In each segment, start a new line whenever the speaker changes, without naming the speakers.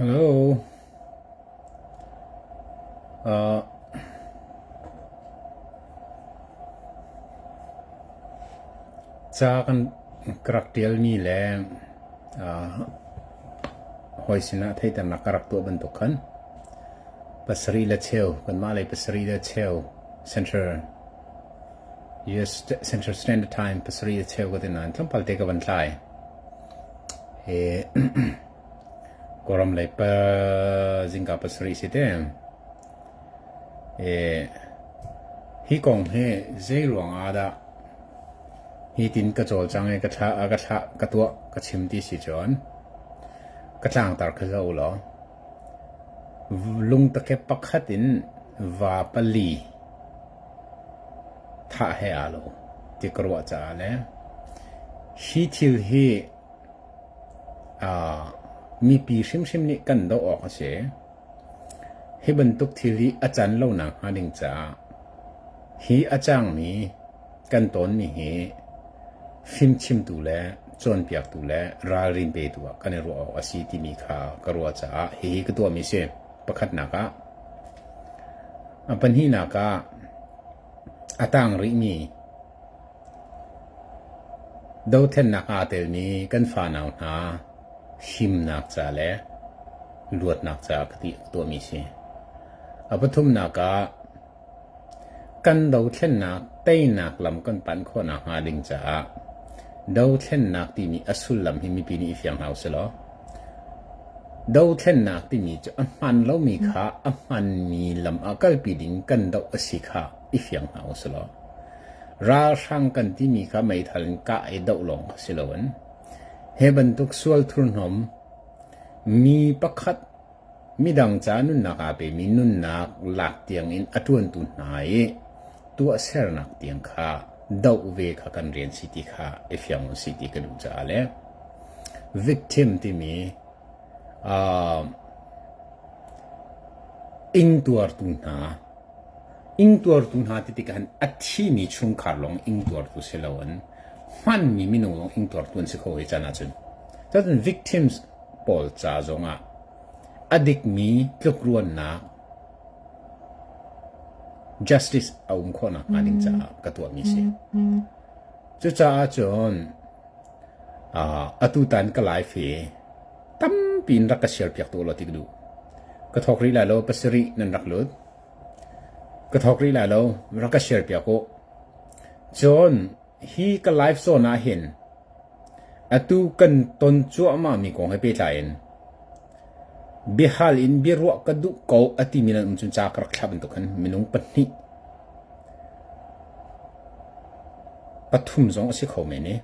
Hello. Uh, ca kan ka rak ṭialmi le uh, hawi sinah theihternak ka rak tuah bantuk khan pasarih le cheu kanmah lei pasarih le cheu Central US Central Standard Time pasarih le cheu ka ti nain tlawmpal te ka van tlai. Hi Kawlram lei pa zingka pasarih si te. Hi kong hi zei ruang ah dah hi tin ka cawlcang i ka thlah ka thlah ka tuah ka chim ti si cun ka tlangtar kha zoh ulaw lungtakep pakhat in va pali thah he aa lo ti ka ruah caah le hi thil hi mipi hrimhrim nih kan doh awk a si. Hi bantuk thil hi a can lo nakhnga ding caah hi a cangmi kan tawnmi hi fimchimtu le cawnpiaktu le ralrin petu ah kan i ruah awk a si timi kha ka ruah caah hihi ka tuahmi a si. Pakhatnak ah. A pahnihnak ah a tang rihmi Dothlennak aa telmi kan fanau hna himnak ca le luatnak caah ka tuahmi a si. A pathumnak ah kan dothlennak teinak lam kan panh khawh nakhnga ding caah dothlennak timi a sullam hi mipi nih i fiang hna usih law dothlennak timi cu a hmaan lomi kha a hmaanmi lam ah kalpi ding kan doh a si kha i fiang hna usih law Ralhrang kan timi kha meithal in kah i doh lawng kha si loin hi bantuk sual thurhnawm mi pakhat midang ca nunnak aa pemi nunnak lak tiangin a ṭuantu hna i tuahsernak tiang kha doh ve kha kan rian si ti kha i fiang usih ti ka duh caah le victim timi uh, ingtuartu hna Ingtuartu hna ti tikah hin a thimi chungkhar lawng ingtuartu si loin hmanmi minung lawng ingtuartu an si kho hi caan ahcun. Cun victims pawl ca zongah a dikmi tlukruannak justice a um khawh nakhnga ding caah ka tuahmi si. Cucaah cun atutan ka live hi tampi in rak ka share piak tuah law ti ka duh. Ka thawk rih lai lo pasarih nan rak lut. Ka thawk rih lai lo rak ka share piak u. Cun hi ka live zawn ah hin atu kan ton cuahmah mi kong he pehtlai in biahal in biaruah ka duh ko a timi nan um cun ca ka rak thlah bantuk khan minung pahnih pathum zong a si kho men i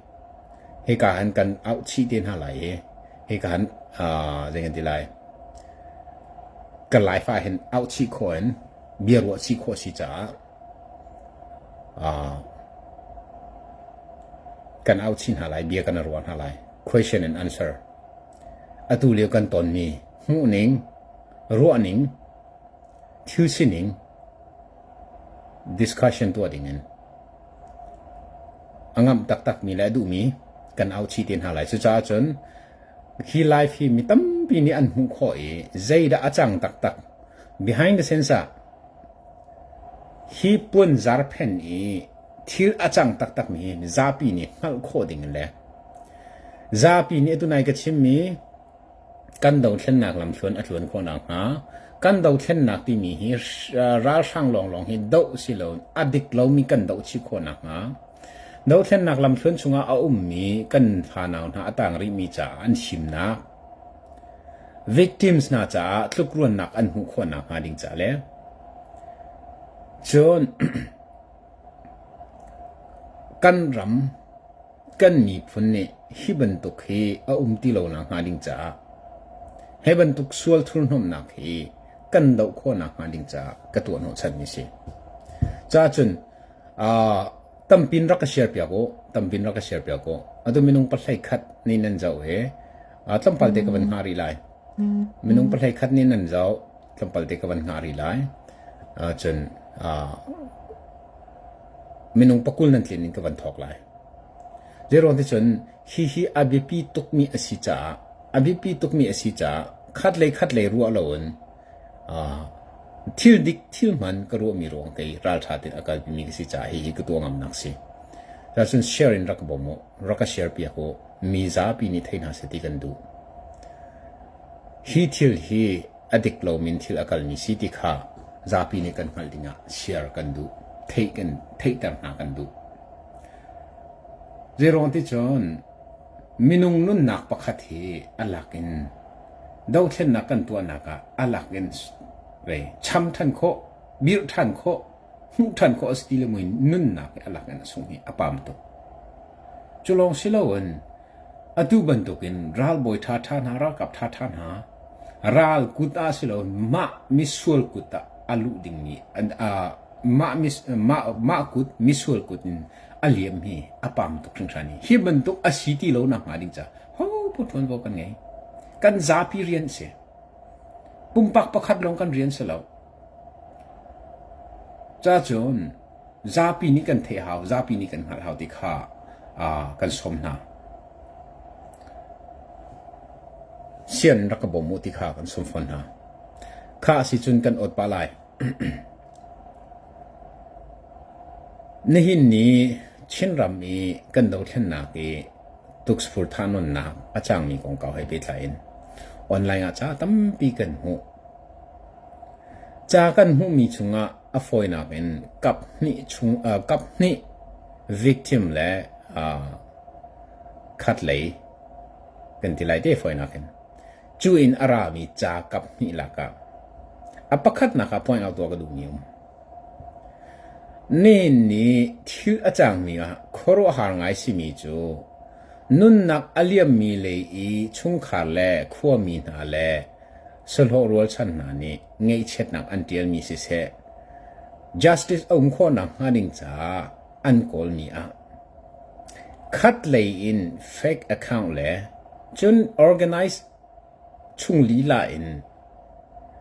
hika han kan auh chih te hna lai i hika han zei kan ti lai ka life ah hin auh chih khawh in bia ruah chih khawh si caah kan auh chih hna lai bia kan ruah hna lai question and answer atu lio kan tonmi hmuhning ruahning thil sining discussion tuah dingin a ngamh taktakmi le a duhmi kan auh chih te hna lai. Cucaah cun hi live hi mi tampi nih an hmuh khawh i zeidah a cang taktak behind the scenes ah hi puanzar phen i thil a cang taktakmi hi zapi nih hngalh khawh ding le zapi nih atu nai ka chimmi Kan dothlennak lamthluan a tluan khawh nakhnga kan dothlennak timi hi ralhrang lawnglawng hi doh si loin a dik lomi kan doh chih khawh nakhnga dothlennak lamthluan chungah a ummi kan fanau hna a tang rihmi caah an himnak victims hna caah tlukruannak an hmuh khawh nakhnga ding ca le cun kan ram Kan miphun nih hi bantuk hi a um ti lo nakhnga ding caah hi bantuk sual thurhnawmhnak hi kan doh khawh nakhnga ding caah ka tuah hnawhchanmi si. Cacun uh, tampin rak ka share piak u, tampin rak ka share piak u. Atu minung pahlei khat nih nan zoh hi uh, tlawmpal te ka van hngah rih lai. Minung pahlei khat nih nan zoh, tlawmpal te ka van hngah rih lai. Uh, cun uh, minung pakul nan tlin in ka van thawk lai. Zeiruang ti cun hihi a biapi tukmi a si caah a biapi tukmi a si caah. Khat lei khat lei ruah loin thil dik thil hman ka ruahmi ruang kei ralṭha tein a kalpimi ka si caah hihi ka tuah ngamnak si. Cun share in rak ka bawm u, rak ka share piak u, mi zapi nih thei hna seh ti kan duh. Hi thil hi a dik lomi in thil a kalmi si ti kha zapi nih kan hngalh dingah share kan duh, theih kan theihter hna kan duh. Zeiruang ti cun minung nunnak pakhat hi a lak in dothlennak kan tuahnak ah a lak in cham ṭhan khawh, birh ṭhan khawh, hmuh ṭhan khawh a si ti lo muin nunnak hi a lak in a sung hi a pam tuk. Cu lawng si loin atu bantukin ralbawi ṭhaṭha hna, ralkap ṭhaṭha hna ral kut ah si loin mah misual kut ah a luh dingmi mah mah kut misual kut in a liam hi a pam tuk hringhran i hi bantuk a si ti lo nak hnga ding ca hopo ṭuanvo kan ngei. Kan zapi rian si. Pumpak pakhat lawng kan rian si lo. Ca cun zapi nih kan theih hau, zapi nih kan hngalh hau ti kha kan sawm hna. Sian rak ka bawm u ti kha kan sawm fawn hna. Kha si cun kan awt pah lai. Nihin ni Chinram i kan dothlennak i tuksfur thahnawnnak a cangmi kongkau he pehtlai in online ah ca tampi kan hmuh. Ca kan hmuhmi chungah a fawinak in kap hnih chung kap hnih victim le khat lei kan ti lai te fawinak in. Cu in a rami ca kap hnih lakah a pakhatnak ah point out tuah ka duhmi um. Nihin ni thil a cangmi ah khuaruahhar ngai simi cu nunnak a liammi lei i chungkhar le khuami hna le sahlawh rualchan hna nih ngaihchiatnak an ṭialmi siseh, justice a um khawh nakhnga ding caah an kawlmi ah khatlei in fake account le cun organize chung lila in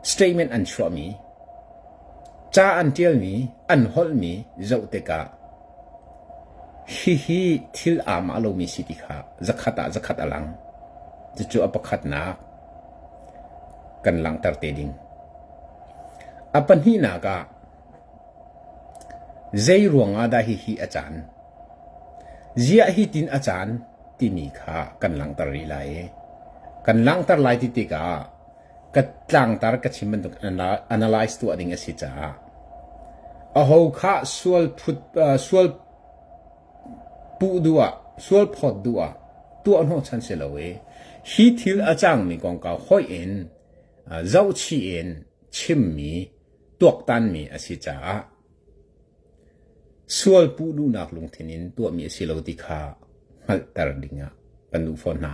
statement an chuahmi, ca an ṭialmi, an holhmi zoh tikah hihi thil aa mah lomi si ti kha zakhat ah zakhat a lang. Cucu a pakhatnak kan langhter te ding. A pahnihnak ah zei ruangah dah hihi a caan? Ziah hitin a caan timi kha kan langhter rih lai i kan langhter lai ti tikah ka tlangtar ka chim bantuk analyze tuah ding a si caah aho kha sual phut sual puh duh ah sual phawt duh ah tuah hnawhchan si lo i hi thil a cangmi kongkau hoih in zohchih in chimmi tuaktanmi a si caah sual puh duhnak lungthin in tuahmi a si lo ti kha hngalhter dingah kan duh fawn hna.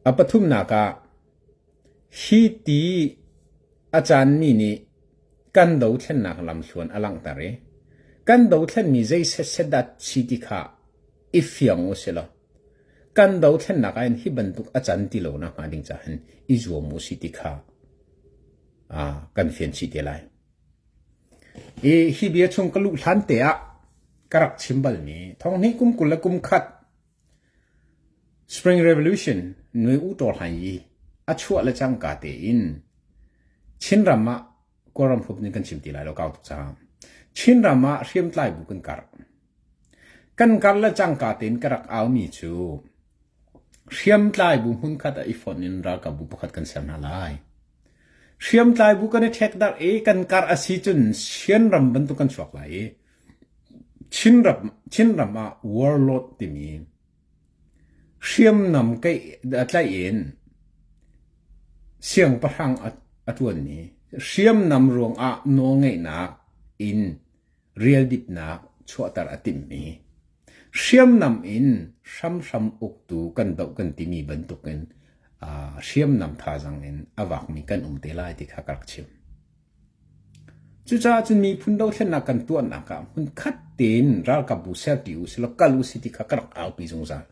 A pathumnak ah hi ti a caanmi nih kan dothlennak lamthluan a langhter i kan dothlenmi zei setset dah si ti kha i fiang u si law kan dothlennak ah hin hi bantuk a can ti lo nakhnga ding caah hin i zuam u si ti kha kan fian chih te lai. I hi bia chung ka luh hlan te ah ka rak chim balmi thonghnih kum 20 le kum khat Spring Revolution nui u ṭawl han i a chuah le cangka tein Chinram ah Kawlram huap nih kan chim ti lai lo kau tuk caah Chinram ah hriamtlai bu kan karh. Kan karh le cangka tein ka rak aumi cu hriamtlai bu hmunkhat ah i fonh in ralkap bu pakhat kan ser hna lai. Hriamtlai bu kan i ṭhekdarh i kan karh a si cun Chinram bantuk kan chuak lai i Chinram ah warlord timi hriamnam tlaih in siangpahrang a ṭuanmi hriamnam ruangah nawlngeihnak in rialdipnak chuahter a timhmi hriamnam in hramhram uktu kan doh kan timi bantukin hriamnam thazaang in a vakmi kan um te lai ti kha ka rak chim. Cucaah cun miphun dothlennak kan tuahnak ah hmunkhat tein ralkapbu serṭi u silaw kal u si ti kha ka rak aupi zungzal.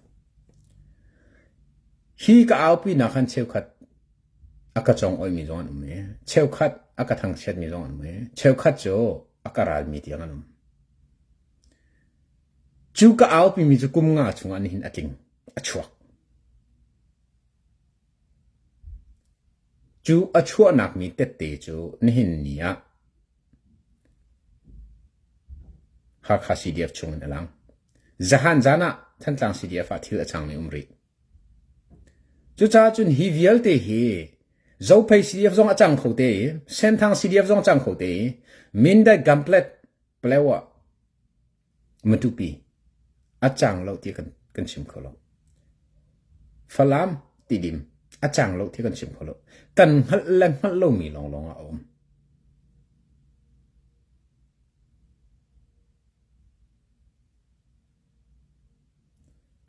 Hi ka aupinak han cheukhat a ka congoihmi zong an um i cheukhat a ka thangchiatmi zong an um i cheukhat cu a ka ralmi tiang an um. Cu ka aupimi cu kum nga chungah nihin a tling, a chuak. Cu a chuahnak mi tette cu nihin ni ah Hakha CDF chung in a lang. Zahan zan ah Thantlang CDF ah thil a cangmi um rih. Cucaah cun hi vialte hi Zophei CDF zong a cang kho te i, Senthang CDF zong a cang kho te i, Mindat Gamplet Palewa Matupi a cang lo ti kan, kan chim kho lo. Falam Tidim a cang lo ti kan chim kho lo. Kan hngalh le hngalh lomi lawnglawng ah a um.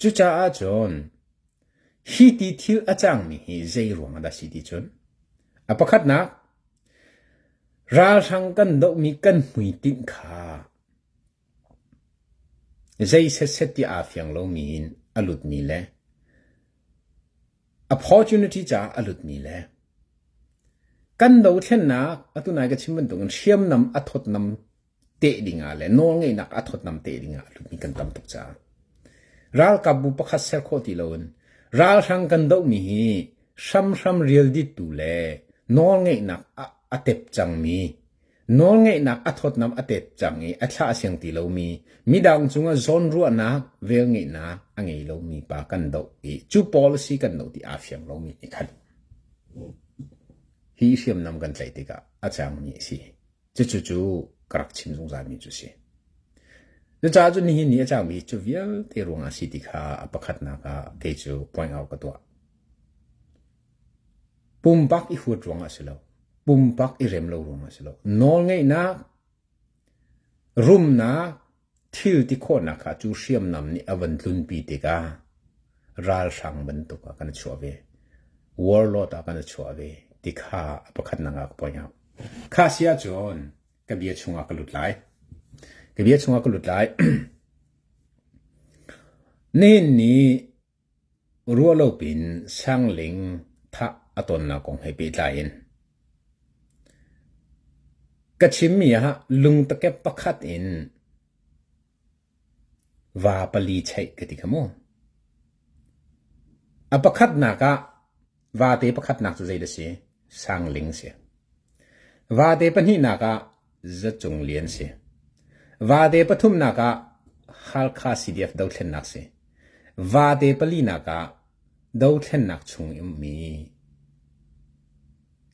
Cucaah cun hi ti thil a cangmi hi zei ruang ah dah si ti cun a pakhatnak ralhrang kan dohmi kan hmuitinh kha zei setset ti aa fiang lomi in a lutmi le opportunity caah a lutmi le kan dothlennak atu nai ka chim bantukin hriamnam a thawtnam teh dingah le nawlngeihnak a thawtnam teh dingah a lutmi kan tam tuk caah ralkapbu pakhat ser khawh ti loin ralhrang kan dohmi hi hramhram rialdittu le nawlngeihnak a tep cangmi nawlngeihnak a thawtnam a tep cang i a thlah siang ti lomi midang cungah zawnruahnak velngeihnak a ngei lomi pa kan doh i cu policy kan doh ti aa fiang lomi nih khan hi hriamnam kan tlaih tikah a cangmi a si. Cucu cu ka rak chim zungzalmi cu si. Cucaah cun nihin ni a cangmi cu vialte ruangah si ti kha a pakhatnak ah kei cu point out ka tuah. Pumpak i huat ruangah si lo. Pumpak i rem lo ruangah si lo. Nawlngeihnak, rumnak, thil ti khawhnak kha cu hriamnam nih a van tlunpi tikah ralhrang bantuk ah kan chuah ve. Warlord ah kan chuah ve ti kha a pakhatnak ah ka point out. Kha si ahcun ka bia chungah ka lut lai. Ka bia chungah ka lut lai. Nihin ni Ruahlopin Sangling thah a tonnak kong he pehtlai in ka chimmi ah lungtakep pakhat in va pali cheih ka ti kha mu. A pakhatnak ah vate pakhatnak cu zei dah si? Sangling si. Vate pahnihnak ah Zacung Lian si. Vate pathumnak ah Halkha CDF dothlennak si. Vate palinak ah dothlennak chung i ummi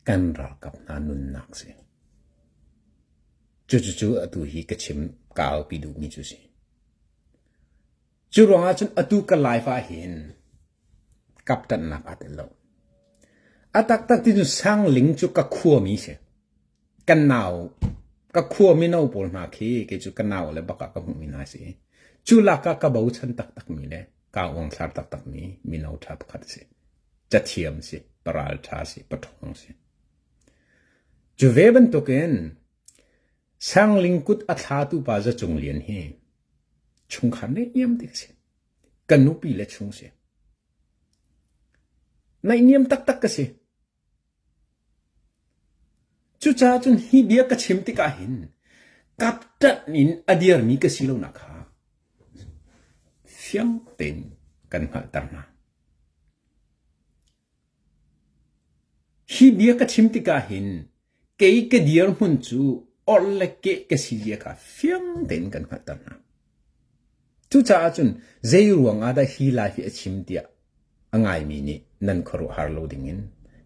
kan ralkap hna nunnak si. Cucucu atu hi ka chim ka aupi duhmi cu si. Cu ruangah cun atu ka life ah hin kapṭanhnak aa tel lo. A taktak ti cu Sangling cu ka khuami si. Kan nau, ka khua mino pawl hna khi kei cu ka nau le bak ah ka hmuhmi hna si. Cu lak ah ka bochan taktakmi le kaa uangthlar taktakmi mino ṭha pakhat a si. Cathiam si, paral ṭha si, paṭhawng si. Cu ve bantukin Sangling kut a thlatu pa Za Cung Lian hi chungkhar neihniam te ka si. Ka nupi le chung si. Naihniam taktak ka si. Cucaah cun hi bia ka chim tikah hin kapṭanh in a dirmi ka si lonak kha fiang tein kan hngalhter hna. Hi bia ka chim tikah hin kei ka dirhmun cu orh le keh ka si zia kha fiang tein kan hngalhter hna. Cucaah cun zei ruang ah dah hi lai hi a chim tiah a ngaimi nih nan khuaruahhar lo dingin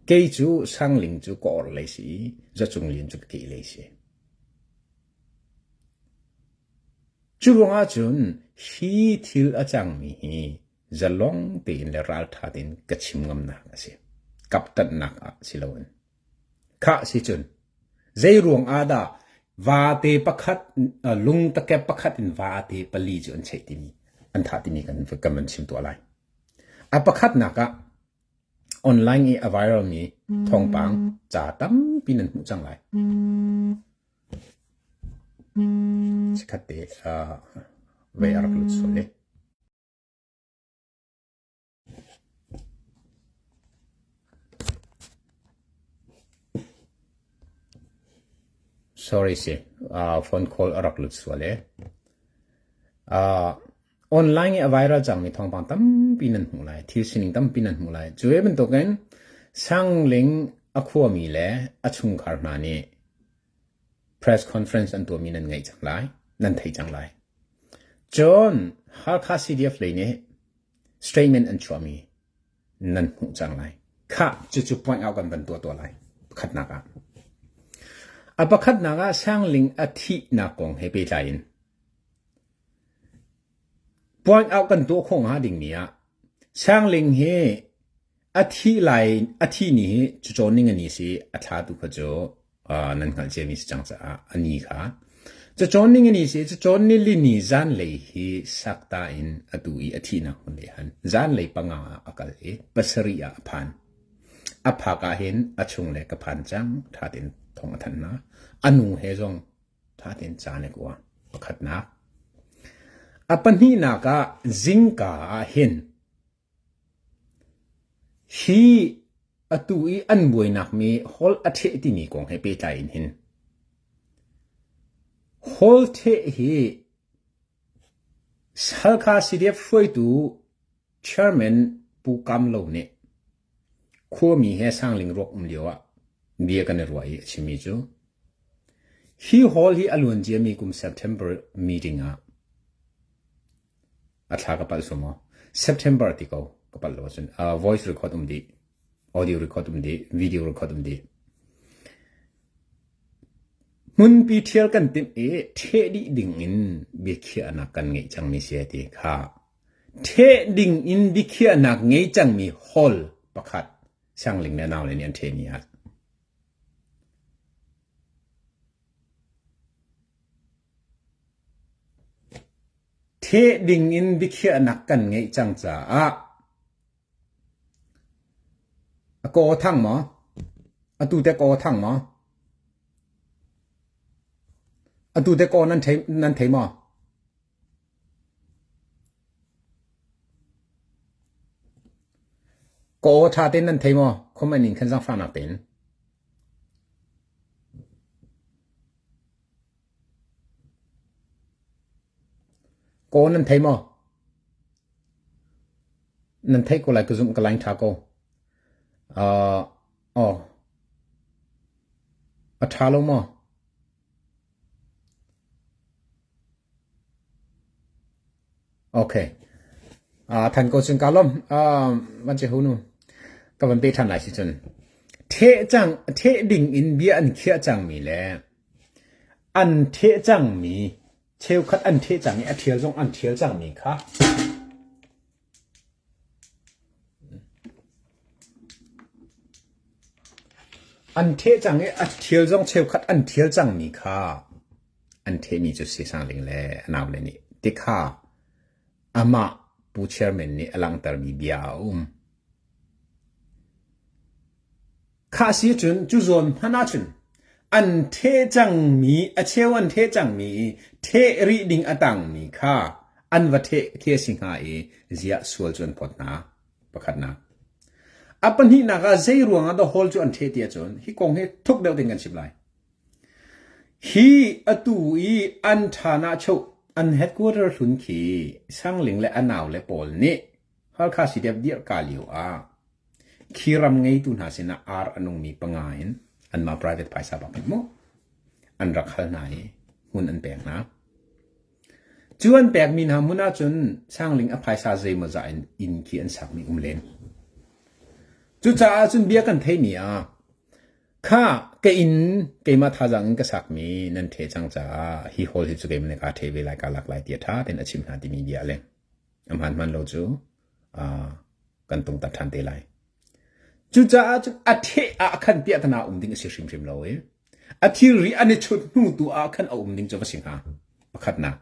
kei cu Sangling cu ka orhlei si i Zacung Lian cu ka kehlei si. Cu ruangah cun hi thil a cangmi hi zalong tein le ralṭha tein ka chim ngamnak a si. Kapṭanhnak ah si loin. Khah si cun zei ruang ah dah vate pakhat lungtakep pakhat in vate pali cu an cheih timi an thah timi kan kan van chim tuah lai. A pakhatnak ah online i a viral mi thawngpang ca tampi nan hmuh cang lai. Chikkhat te vei a rak lut sual i. Sorry si, uh, phone call a rak lut sual e. Uh, online i a viral cangmi thawngpang tampi nan hmuh lai, thil sining tampi nan hmuh lai. Cu ve bantukin Sangling a A khuami le a chungkhar hna nih press conference an tuahmi nan ngaih cang lai, nan thei cang lai. Cun Halkha CDF lei nih statement an chuahmi nan hmuh cang lai. Khah, cucu point out kan van tuah tuah lai. Pakhatnak ah. A pakhatnak ah Sangling a thihnak kong he pehtlai in point out kan tuah khawh hnga dingmi ah Sangling hi a thih lai a thih ni hi cucawn ning a ni si a thla tu kha cu nan hngalh ciami si cang caah a ni kha cacawn ning a ni si cacawn ni lini zanlei hi sakta in atu i a thihnak hmun lei han zanlei panga ah a kal i pasarih ah a phan a phak ah hin a chung le ka phan cang tha tein thong a thanh hna a nu he zong tha tein caan i kua pakhatnak a pahnihnak ah zingka ah hin Hi atu i an buainak mi holh a ṭheh timi kong he pehtlai in hin Hall ṭheh hi Halkha CDF hruaitu Chairman Pu Kam Lo nih khuami he Sangling ruak um lio ah bia kan i ruah i a chimmi cu hi hall hi a luan ciami kum September meeting ah A thla ka palh suam maw? September ti ko ka palh lo ahcun uh, voice record um dih, audio record um dih, video record um dih. Hmunpi thial kan timh i ṭheh dih ding in biakhiahnak kan ngeih cangmi si ti kha ṭheh ding in biakhiahnak ngei cangmi hall pakhat Sangling le nau le nih an ṭhehmi ah Theh dingin biakhiahnak kan ngeih cang caah a kaw thang maw? Atu te kaw thang maw? Atu te kaw nan thei, nan thei maw? Ka aw ṭha tein nan thei maw? Comment in khan zaangfahnak tein. Kaw nan thei maw? Nan theih ko lai ka zumh ka line ṭha ko. Uh, oh. A ṭha lo maw? Okay. Uh, than ko cun ka lom. Uh, van che hu nu. Ka van pe ṭhan lai si cun. Theh cang, theh ding in bia an khiah cangmi le an theh cangmi cheukhat an theh cang i a ṭhial zong an ṭhial cangmi kha an ṭheh cang i a ṭhial zong cheukhat an ṭhial cangmi kha an ṭhehmi cu si Sangling le a naule nih tikha amah Pu Chairman nih a langhtermi bia a um. Khah si cun cu zawn hmanh ahcun an ṭheh cangmi a cheu an ṭheh cangmi i ṭheh rih ding a tangmi kha an va ṭheh khi a si hnga i ziah sual cu an phawt hna. Pakhatnak. A pahnihnak ah zei ruangah dah hall cu an ṭheh ti ahcun hi kong hi thuk deuh ding kan chim lai. Hi atu i an ṭhan ah cheu an headquarter hlun khi Sangling le a naule pawl nih Halkha CDF dirhka lio ah khi ram ngeitu hna sinah ar a nungmi panga in anmah private phaisa bak in mu an rak hal hna i hmun an pek hna. Cu an pekmi hna hmun ahcun Sangling a phaisa zeimawzah in inn khi an sakmi um len. Cucaah cun bia kan theimi ah kha ka inn keimah thazaang in ka sakmi nan ṭhe cang caah hi hall hi cu keimah nih kaa ṭhe ve lai kaa lak lai ti a ṭha tein a chim hna timi bia a leng. A hmaan hmaan lo cu kan tungtat ṭhan te lai. Cucaah cun a ṭheh ah khan piahtana um ding a si hrimhrim lo i a thilri an i chut hnu tu ah khan a um ding cu va si hnga. Pakhatnak.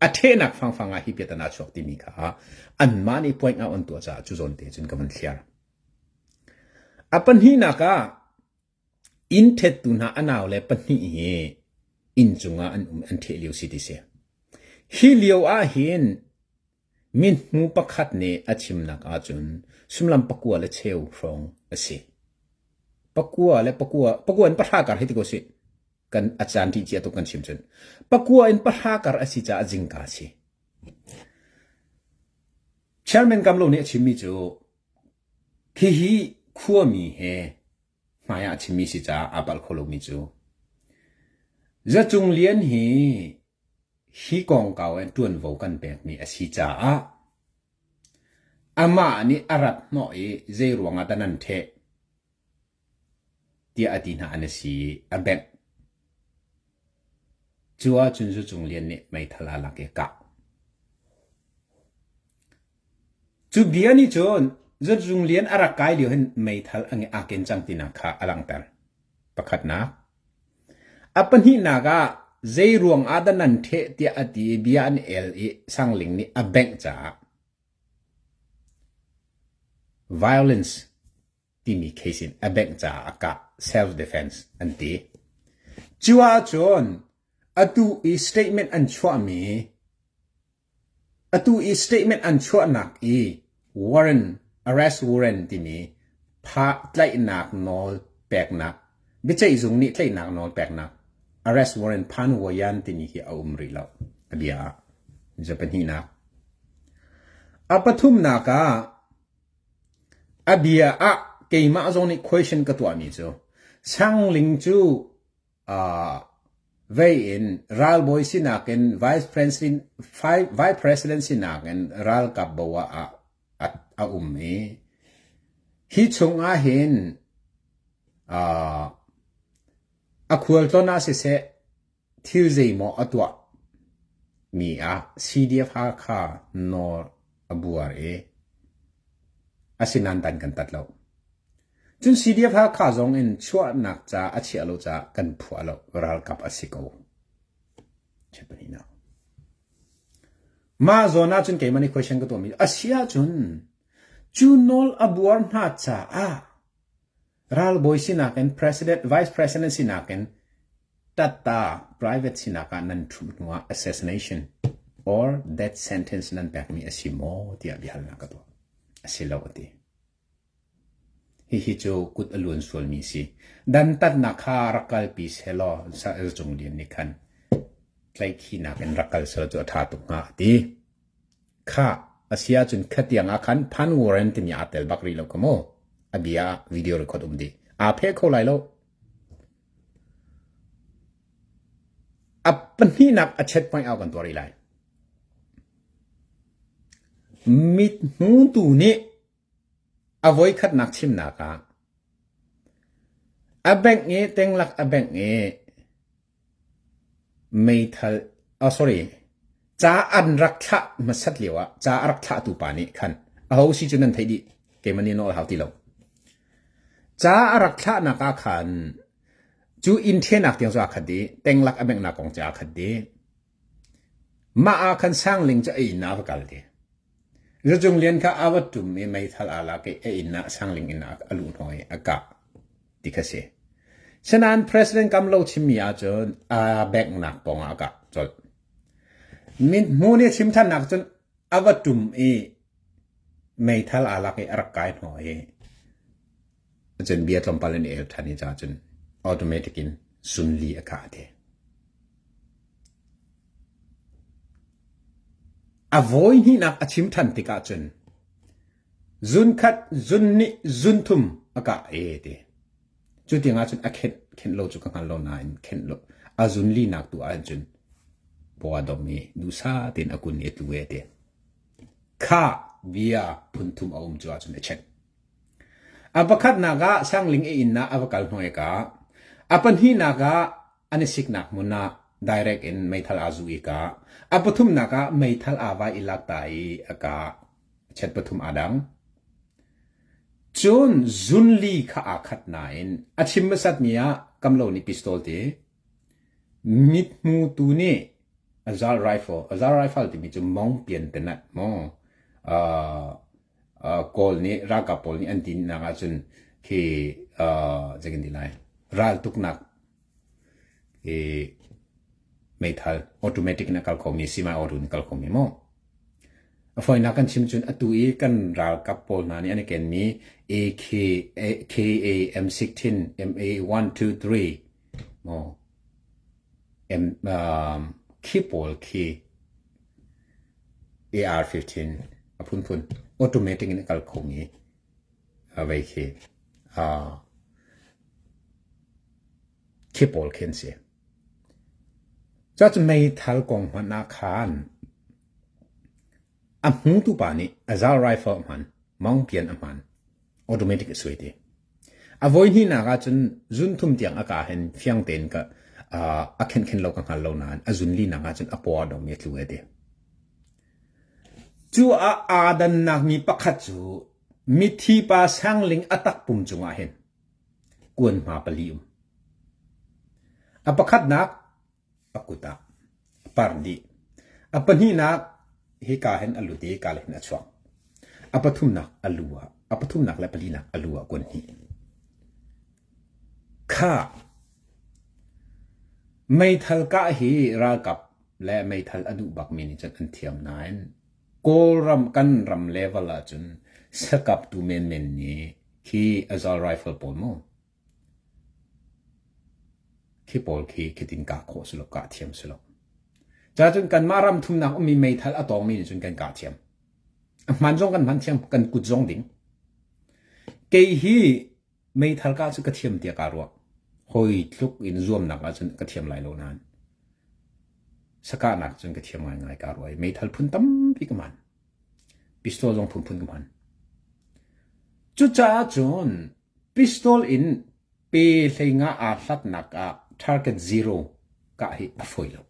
A ṭhehnak fangfang ah hi piahtana chuak timi kha anmah nih point out an tuah caah cu zawn te cun ka van thliar. A pahnihnak ah Inn ṭhettu hna a naule pahnih hi inn cungah an um an ṭheh lio si ti si. Hi lio ahhin mithmu pakhat nih a chimnak ahcun sumlam pakua le cheu hrawng a si. Pakua le pakua, pakua in pahra kar hei ti ko sih. Kan a caan ṭih cia tuk kan chim cun. Pakua in pahra kar a si caah zingka a si. Chairman Kamlo nih a chimmi cu, hihi khuami he. Hmai ah a chimmi si caah aa palh kho lomi cu. Za Cung Lian hi hi kongkau in ṭuanvo kan pekmi a si caah amah nih a rat hnawh i zei ruangah dah nan ṭheh tiah a ti hna an si i a bengh. Cu ahcun Zu Cung Lian nih meithal aa lak i a kah. Cu bia nih cun Zu Cung Lian a rak kai lio hin meithal a aa ken cang tinak kha a langhter. Pakhatnak. A pahnihnak ah zei ruang ah dah nan ṭheh tiah a ti i bia an el i Sangling nih a bengh caah violence timi case in a bengh caah a kah self defense an ti. Cu ahcun atu i statement an chuahmi atu i statement an chuahnak i warrant arrest warrant timi pha tlaihnak nawl peknak biaceihzung nih tlaihnak nawl peknak arrest warrant phan wayan timi hi a um rih lo a bia ah pahnihnak a pathumnak ah A bia ah keimah zong nih question ka tuahmi cu Sangling cu uh, vei in ralbawi sinak in vice president, vice president sinak in ralkap bo ah a, a um i hi chung ah hin uh, a khualtlawn ah siseh Thil zeimaw a tuah mi ah CDF Hakha nawl a buar i asinain dan kan tat lo. Cun CDF Hakha zong in chuahnak ca a chiah lo caah kan phuah lo. Ralkap a si ko. Mah zawn ahcun keimah nih question ka tuahmi a si ahcun cu nawl a buar hna caah ralbawi sinak in president vice president sinak in Tatta private sinak ah nan ṭhumh hnuah assassination or death sentence nan pekmi a si maw tiah biahalnak ka tuah. A si lo a ti. Hihi cu kut a luan sualmi si. Dantatnak kha rak kalpi selaw Sa'il Cung Lian nih khan tlaihkhihnak in rak kal selaw cu a ṭha tuk hnga a ti. Khah, a si ahcun khatiang ah khan phan warrant timi aa tel bak rih lo ka mu. A bia ah video record um dih. Aa pheh kho lai lo. A pahnihnak a checkpoint au kan tuah rih lai. Mithmutu nih a voikhatnak chimnak ah a bank i tenglak a bank i meithal oh sorry ca an rak thlah hmasat lio ah ca a rak thlahtu pa nih khan aho si cu nan theih dih keimah nih nawl hau ti lo Ca a rak thlahnak ah khan cu inn ṭhianak tiang cu aa khat dih, tenglak a benghnak kong cu aa khat dih. Mah ah khan Sangling cu a inn ah a va kal ti. Zacung Lian kha a va ṭum i meithal aa lak i a inn ah Sangling inn ah a luh hnawh i a kah ti kha si. Sinain President Kam Lo chimmi ahcun aa benghnak pawng ah a kah colh. Mithmu nih a chim ṭhannak cun a va ṭum i meithal aa lak i a rak kai hnawh i cun bia tlawmpal in el ṭhan i ca cun automatic in sunli a kah te. A vawi hnihnak a chim ṭhan tikah cun zun khat zun nih zun thum a kah e ti. Cu tiangah cun a khenh khenh lo cu ka hngal lo nain khenh lo a zun linak tu ah cun paw a dom i duhsah tein a kun i a tlu e ti. Kha bia phunthum a um cu ahcun a check. A pakhatnak ah Sangling i inn ah a va kal hnuai ka. A pahnihnak ah an i siknak hmun ah direct in meithal aa zu i ka. A pathumnak ah meithal aa vai i lak ta i a ka. Chet pathum aa dang. Cun zunli kha aa khat nain a chim hmasatmi ah kamlo nih pistol ti Mithmutu nih assault rifle, assault rifle timi cu mongpian tenat maw Kawl nih ralkap pawl nih an ti nak ahcun khi zei kan ti lai raltuknak i meithal automatic in a kal khomi semi auto in a kal khomi maw a fawinak kan chim cun atu i kan ralkap pawl hna nih an i kenmi AK KA M16 MA 123 maw M khi pawl khi AR-15 a phunphun automatic in a kal khomi vei khi. Khi pawl khi an si. Cucu meithal kong hmanh ah khan a hmutu pa nih Azal rifle a hman, mawngpian a hman, automatic a suai ti. A voi hnihnak ahcun zun thum tiang a ka hin fiang tein ka a khen khen lo ka hngal lo nain a zun linak ahcun a paw a dong i a tlu e ti. Cu ah aa dannak mi pakhat cu mithi pa sangling a takpum cungah hin kuan hma pali um. A pakhatnak a kut ah a par dih. A pahnihnak hika hin a lut i hika hin a chuak. A pathumnak a lu ah, a pathumnak le palinak a lu ah kuan hnih. Kha meithal kah hi ralkap le meithal a duh bakmi nih cun an thiam nain Kawlram kan ram level ahcun sakaptu menmen nih khi assault rifle pawl mu khi pawl khi khitin kah khawh si lo kah thiam si lo. Cacun kanmah ram thumnak ummi meithal a tawngmi nih cun kan kah thiam. A hman zong kan hman thiam, kan kut zong ding. Kei hi meithal kah cu ka thiam tiah kaa ruah. Hawi tluk in zuamnak ahcun ka thiam lai lo nain sakahnak cun ka thiam ngaingai kaa ruah i meithal phun tampi ka hman. Pistol zong phunphun ka hman. Cucaah cun pistol in pe hleinga aa hlatnak ah target zero kah hi a fawi lo.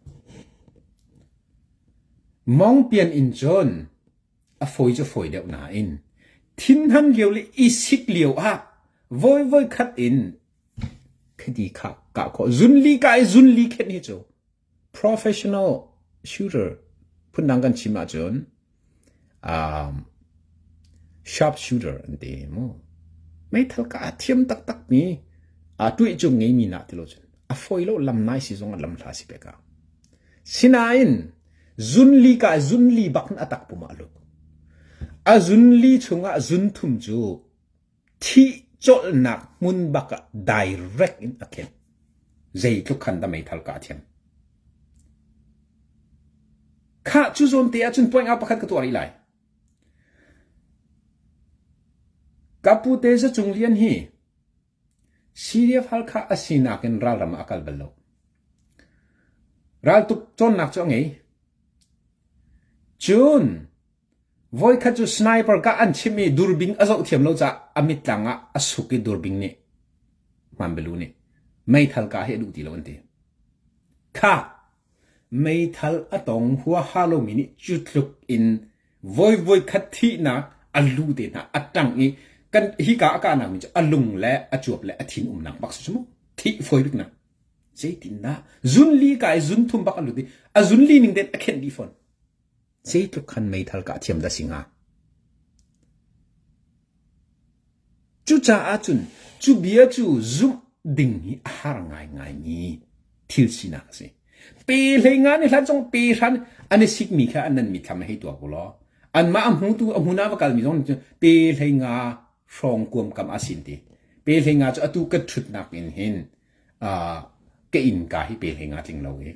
Mawngpian in cun a fawi cu fawi deuh nain thinhan lio le i sik lio ah voi voi khat in khadi kha kah khawh zunli ka i zunli khen hi cu professional shooter phundang kan chim ahcun um, sharp shooter an ti mu meithal ka a thiam taktak mi a tuih cung ngei mi na ti lo cun a fawi lo lam nai si zong a lam hla si peka sinain Zunli ka zunli bak in a takpum ah a lut. A zunli chungah zunthum cu thih colhnak hmun bak ah direct in a khen. Zeitluk khan dah meithal ka a thiam. Khah cu zawn te ahcun point out pakhat ka tuah rih lai. Ka pu te Za Cung Lian hi CDF Halkha a sinak in ralram ah a kal bal lo. Raltuk cawnnak cu a ngei. Cun voikhat cu sniper kah an chimh i durbing a zoh thiam lo caah a mittlang ah a suk i durbing nih hmanbelu nih meithal kah hi a duh ti lo an ti. Kha meithal a tong huaha lomi nih cu tluk in voi voikhat thihnak a lu te hna a ṭang i kan hika a kahnak mi cu a lung le a cuap le a thin umnak bak si mu thih fawi bik nak zeitindah zunli ka i zun thum bak a lut i a zunli ning ten a khenh dih fawn zeitluk khan meithal kah thiam dah si hnga Cucaah cun cu bia cu zumh ding hi a har ngaingaimi thil sinak a si. Pe hlei nga nih hlan zong pe hran an i sikmi kha an nan mitthlam hei tuak u law anmah a hmutu a hmun ah va kalmi zong nih pe hlei nga hrawng kuam kam a sin ti. Pe hlei nga cu atu ka ṭhutnak in hin uh, ka innka hi pe hlei nga tling lo i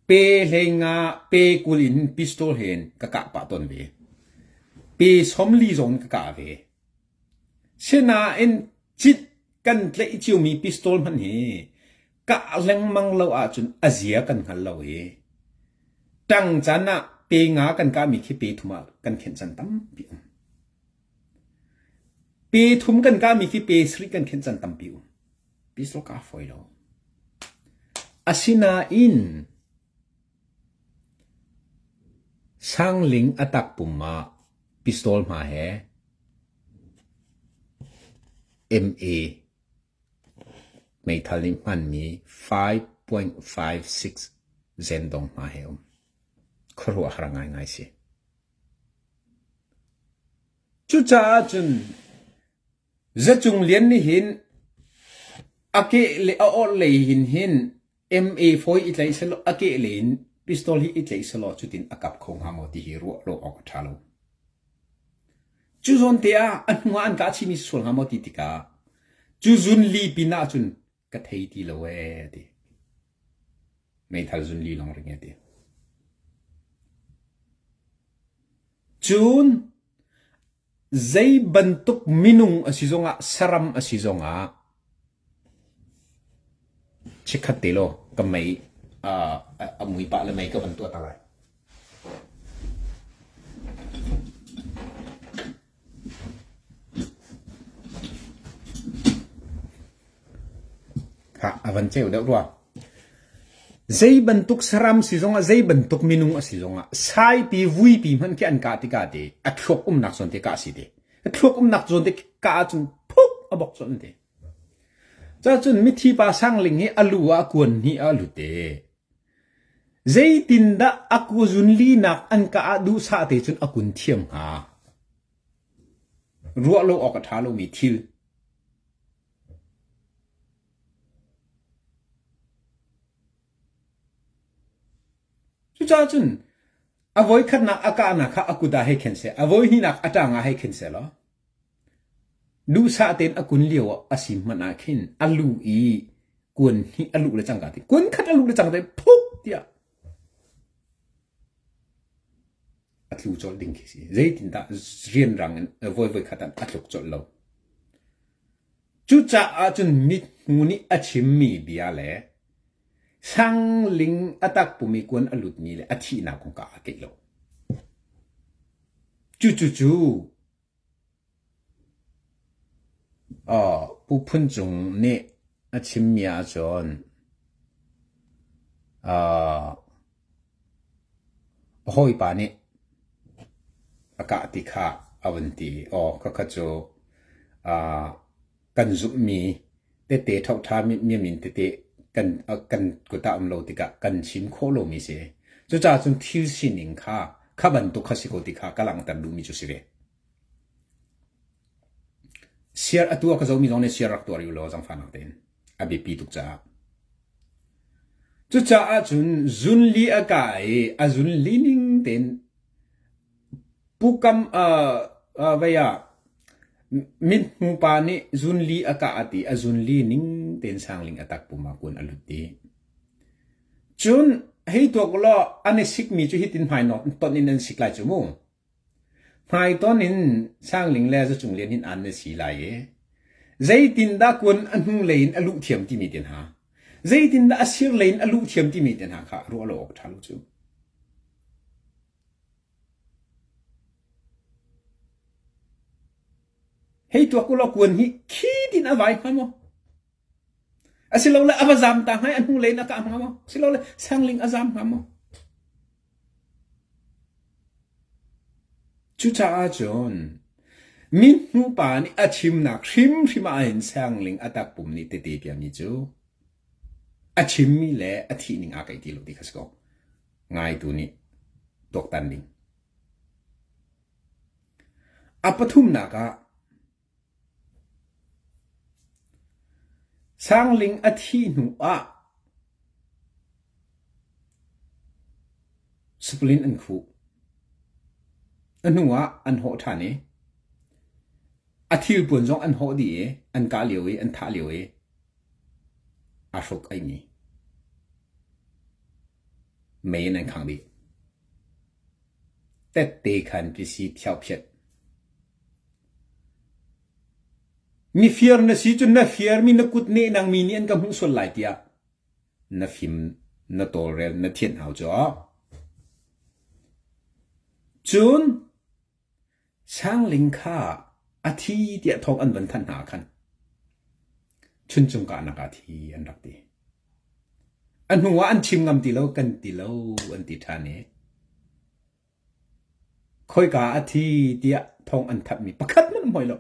Pe hlei nga pe 20 in pistol he in ka kah pah tawn ve. Pe 40 zong in ka kah ve. Sinain cit kan tlaih ciomi pistol hmanh hi kah lengmang lo ahcun a zia kan hngal lo i ṭang caan ah pe nga kan kahmi khi pe thum ah kan khenh caan tampi um. Pe thum kan kahmi khi pe sarih kan khenh caan tampi um. Pistol ka fawi lo. Asinain Sangling a takpum ah pistol hma he MA meithal nih hmanmi 5.56 zendong hma he um. Khuaruahhar ngaingai si. Cucaah cun Zacung Lian nih hin a keh le a orhlei hin hin MA fawi i tlaih selaw a kehlei in pistol hi i tlaih selaw cutin a kap kho hnga maw ti hi ruah lo awk a ṭha lo. Cu zawn te ah a hnu ah an kah chihmi si sual hnga maw ti tikah cu zun li pin ah cun ka thei ti lo ee a ti. Meithal zun li lawng ring e ti. Cun Zei bantuk minung a si zongah, saram a si zongah. Chikkhat te law ka mei a mui pah le mei ka van tuah ta lai. Khah, a van ceu deuh rua. Zei bantuk saram si zongah, zei bantuk minung a si zongah, saipi, vuipi hmanh khi an kah tikah te, a thluak umnak zawn te kah si te. A thluak umnak zawn te kah ahcun phuk a bok zawn te. Cacun mithi pa sangling hi a lu ah kuan hnih a lut te. Zeitindah a kuzun linak an kah ah duhsah te cun a kun thiam hnga? Ruah lo awk a ṭha lomi thil. Cucaah cun a voikhatnak a kahnak kha a kut ah hei khen seh, a voihnihnak a ṭang ah hei khen seh law duhsah tein a kun lio ah a si hmanh ah khin a lu i kuan hnih a luh le cangka ti kuan khat a luh le cangka ti phuk tiah a tlu colh ding khi si. Zeitindah rianrang in voi voi khat ah a tluk colh lo. Cucaah cun mithmu nih a chimmi bia le sangling a takpum i kuan a lutmi le a thihnak kong ka aa keih lo. Cucucu Pu Phun Cung nih a chimmi ahcun a hawipa nih a kah ti kha a vun ti. Aw khakha cu kan zumhmi tete ṭhoṭha mimin tete kan kan kut ah um lo tikah kan chim khawh lomi si. Cucaah cun thil sining kha kha bantuk kha si ko ti kha ka langhter duhmi cu si ve. Siar atu a ka zomi zong nih siar rak tuar u law zangfahnak tein a biapi tuk caah. Cucaah cun zunli a kah i a zunli ning tein Pukam vei ah mithmu pa nih zunli a kah a ti. A zunli ning tein sangling a takpum ah kun a lut dih. Cun hei tuak ulaw an i sikmi cu hitin hmainawt ton in an sik lai cu mu. Hmaiton in sangling le zacung lian hin an na si lai i zeitindah kun a hnulei in a luh thiam timi te hna, zeitindah a sirlei in a luh thiam timi te hna kha ruah lo awk ṭha lo cu. Hei tuak ulaw kuan hi khi tin a vai hnga maw? Asilole a va zam ta hnga i a hnulei in a kah hnga maw? Asilole sangling a zam hnga maw? Cucaah cun mithmu pa nih a chimnak hrimhrim ah hin sangling a takpum nih tete piami cu a chimmi le a thihning aa keih ti lo ti kha si ko. Ngaitu nih tuaktan ding. A pathumnak ah Sangling a thih hnu ah Splin an khuh. A hnu ah an hawh ṭhan i a thilpuan zong an hawh dih i an kah lio i an thah lio i aa hruk aimi. Mei in an khangh dih. Tette khan pisi phiauphiat. Mifir na si cun na firmi na kut nehnang mi nih an ka hmuh sual lai tiah na fim na tawlrel na thianh hau cu. Cun Sangling kha a thi tiah thawng an van thanh hna ah khan Chuncung kahnak ah thi an rak ti. A hnu ah an chim ngam ti lo kan ti lo an ti ṭhan i Khoika a thi tiah thawng an thanhmi pakhat hmanh um hoi lo.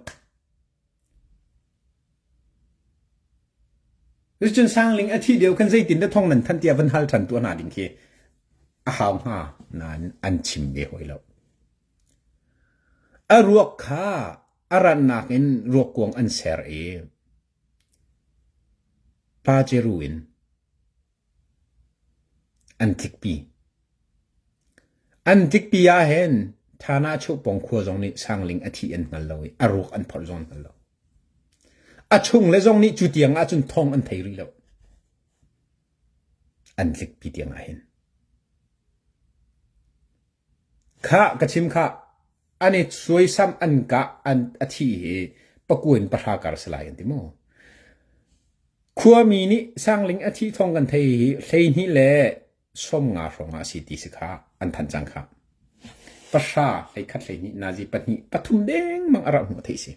Cun Sangling a thih lio khan zeitin dah thawng nan thanh tiah van hal ṭhan tuah hna ding khi a hau hnga nain an chim ve hoi lo. A ruak kha a rannak in ruakkuang an ser i paceru in An tlikpi. An tlikpi ahhin Thana Chuhpawng khua zong nih Sangling a thih an hngal lo i a ruak an phorh zong an hngal lo. A chung le zong nih cu tiang ahcun thawng an thei rih lo. An tlikpi tiang ahhin. Khah ka chim khah an i suaisam an kah an a thi hi pakua in pahra kar si lai an ti maw? Khuami nih Sangling a thih thawng kan thei hi 12 le 50 hrawng ah a si ti si kha an thanh cang kha. Pahra 11 12 nazi pahnih pathum dengmang a rak hmuh theih si.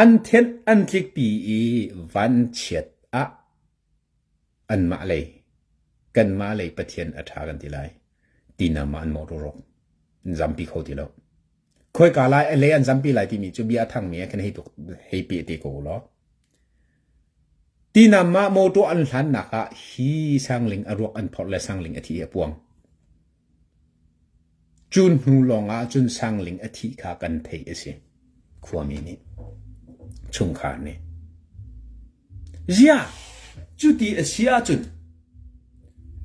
An thenh an tlikpi i vanchiat ah anmah lei kanmah lei Pathian a ṭha kan ti lai. Tinam ah an mawh rawk an zampi kho ti lo. Khoika lai a le an zampi lai timi cu bia a thangmi ah khin hei tuk hei pe te ko law. Tinam ah motor an hlannak ah hi sangling a ruak an phorh le sangling a thi a puang. Cun hnu lawng ah cun sangling a thih kha kan theih a si. Khuami nih chungkhar nih. Ziah cuti a si ahcun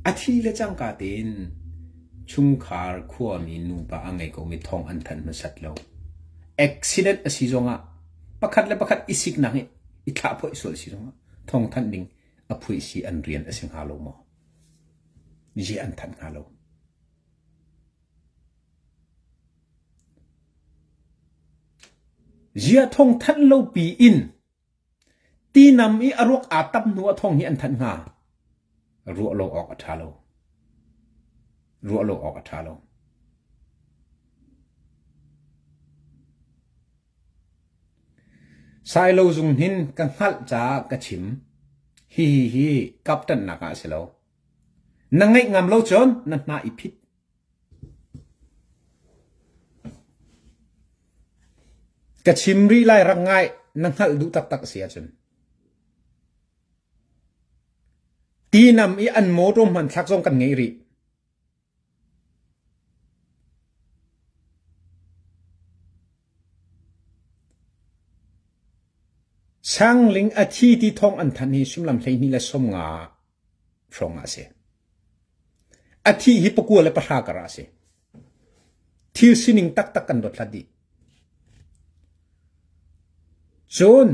a thi le cangka tein chungkhar khuami nupa a ngei komi thawng an thanh hmasat lo. Accident a si zongah pakhat le pakhat i siknak i i thlahphoih sual si zongah thawng thanh ding a phuih si an rian a si hnga lo maw? Ziah an thanh hnga lo? Ziah thawng thanh lo pi in Tinam i a ruak aa tam hnu ah thawng hi an thanh hnga. Ruah lo awk a ṭha lo. Ruah lo awk a ṭha lo. Sailo zung hin ka hngalh caah ka chim. Hihi hi kapṭanhnak ah a si lo. Na ngaih ngam lo cun na hna i phit. Ka chim rih lai rak ngai na hngalh duh taktak a si ahcun. Tinam i an mawṭaw hmanthlak zong kan ngei rih. Sangling a thi ti thawng an thanh hi sumlam 12 le 50 hrawng ah a si. A thih hi pakua le pahra kar ah a si. Thil sining taktak kan dothlat dih. Cun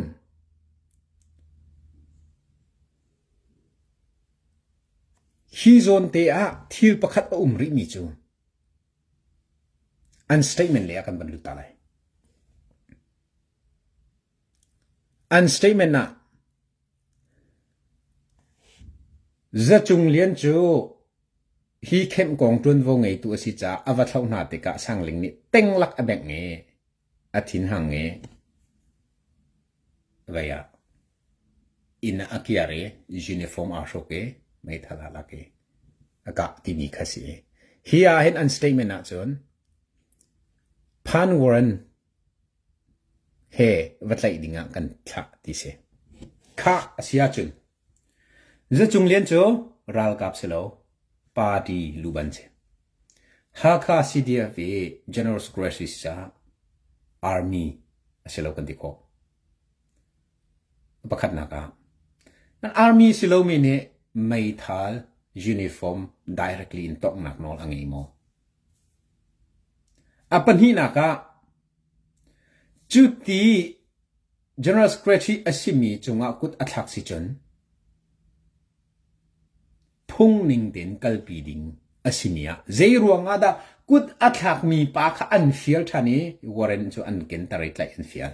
hi zawn te ah thil pakhat a um rihmi cu an statement lei ah kan van lut ta lai. An statement ah Za Cung Lian cu hi kemh kong ṭuanvo ngeitu a si caah a va thlauh hna tikah Sangling nih tenglak a bengh i a thinhang i vei ah inn ah a kiar i uniform aa hruk i meithal aa lak i a kah timi kha si. Hi ah hin an statement ahcun Phan Warren he va tlaih dingah kan thlah ti si. Khah a si ahcun Za Cung Lian cu ralkap si lo, party luban si. Hakha CDF i General Secretary si caah Army a si lo kan ti khawh. Pakhatnak ah, an army si lomi nih meithal uniform directly in tonghnak nawl a ngei maw? A pahnihnak ah, cuti General Secretary a simi cungah kut a thlak si cun phung ning tein kalpi ding a simi ah zei ruang ah dah kut a thlakmi pa kha an fial ṭhan i warrant cu an kenter i tlaih an fial.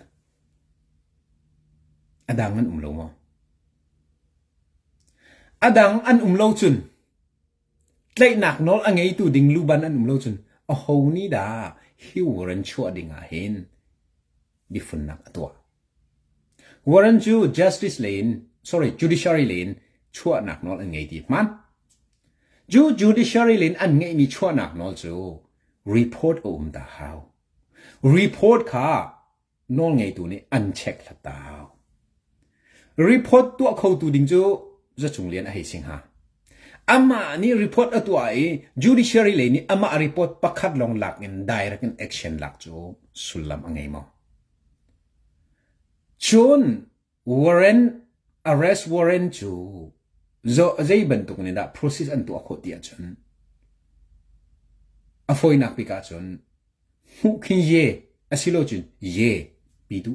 A dang an um lo maw? A dang an um lo cun Tlaihnak nawl a ngeitu ding luban an um lo cun aho nih dah hi warrant chuah ding ah hin biafunnak a tuah? Warrant cu justice lei in, sorry, judiciary lei in chuahnak nawl an ngei ti hman. Cu judiciary lei in an ngeihmi chuahnak nawl cu report a um ta hau. Report kha nawlngeitu nih an check hlat ta hau. Report tuah khotu ding cu Zacung Lian a hei si hnga. Amah nih report a tuah i judiciary lei nih amah report pakhat lawng lak in direct in action lak cu sullam a ngei maw? Cun warrant arrest warrant cu zei bantuk nih dah process an tuah khawh ti ahcun a fawinak bik ahcun Hmuh khi ye asilo cun ye pitu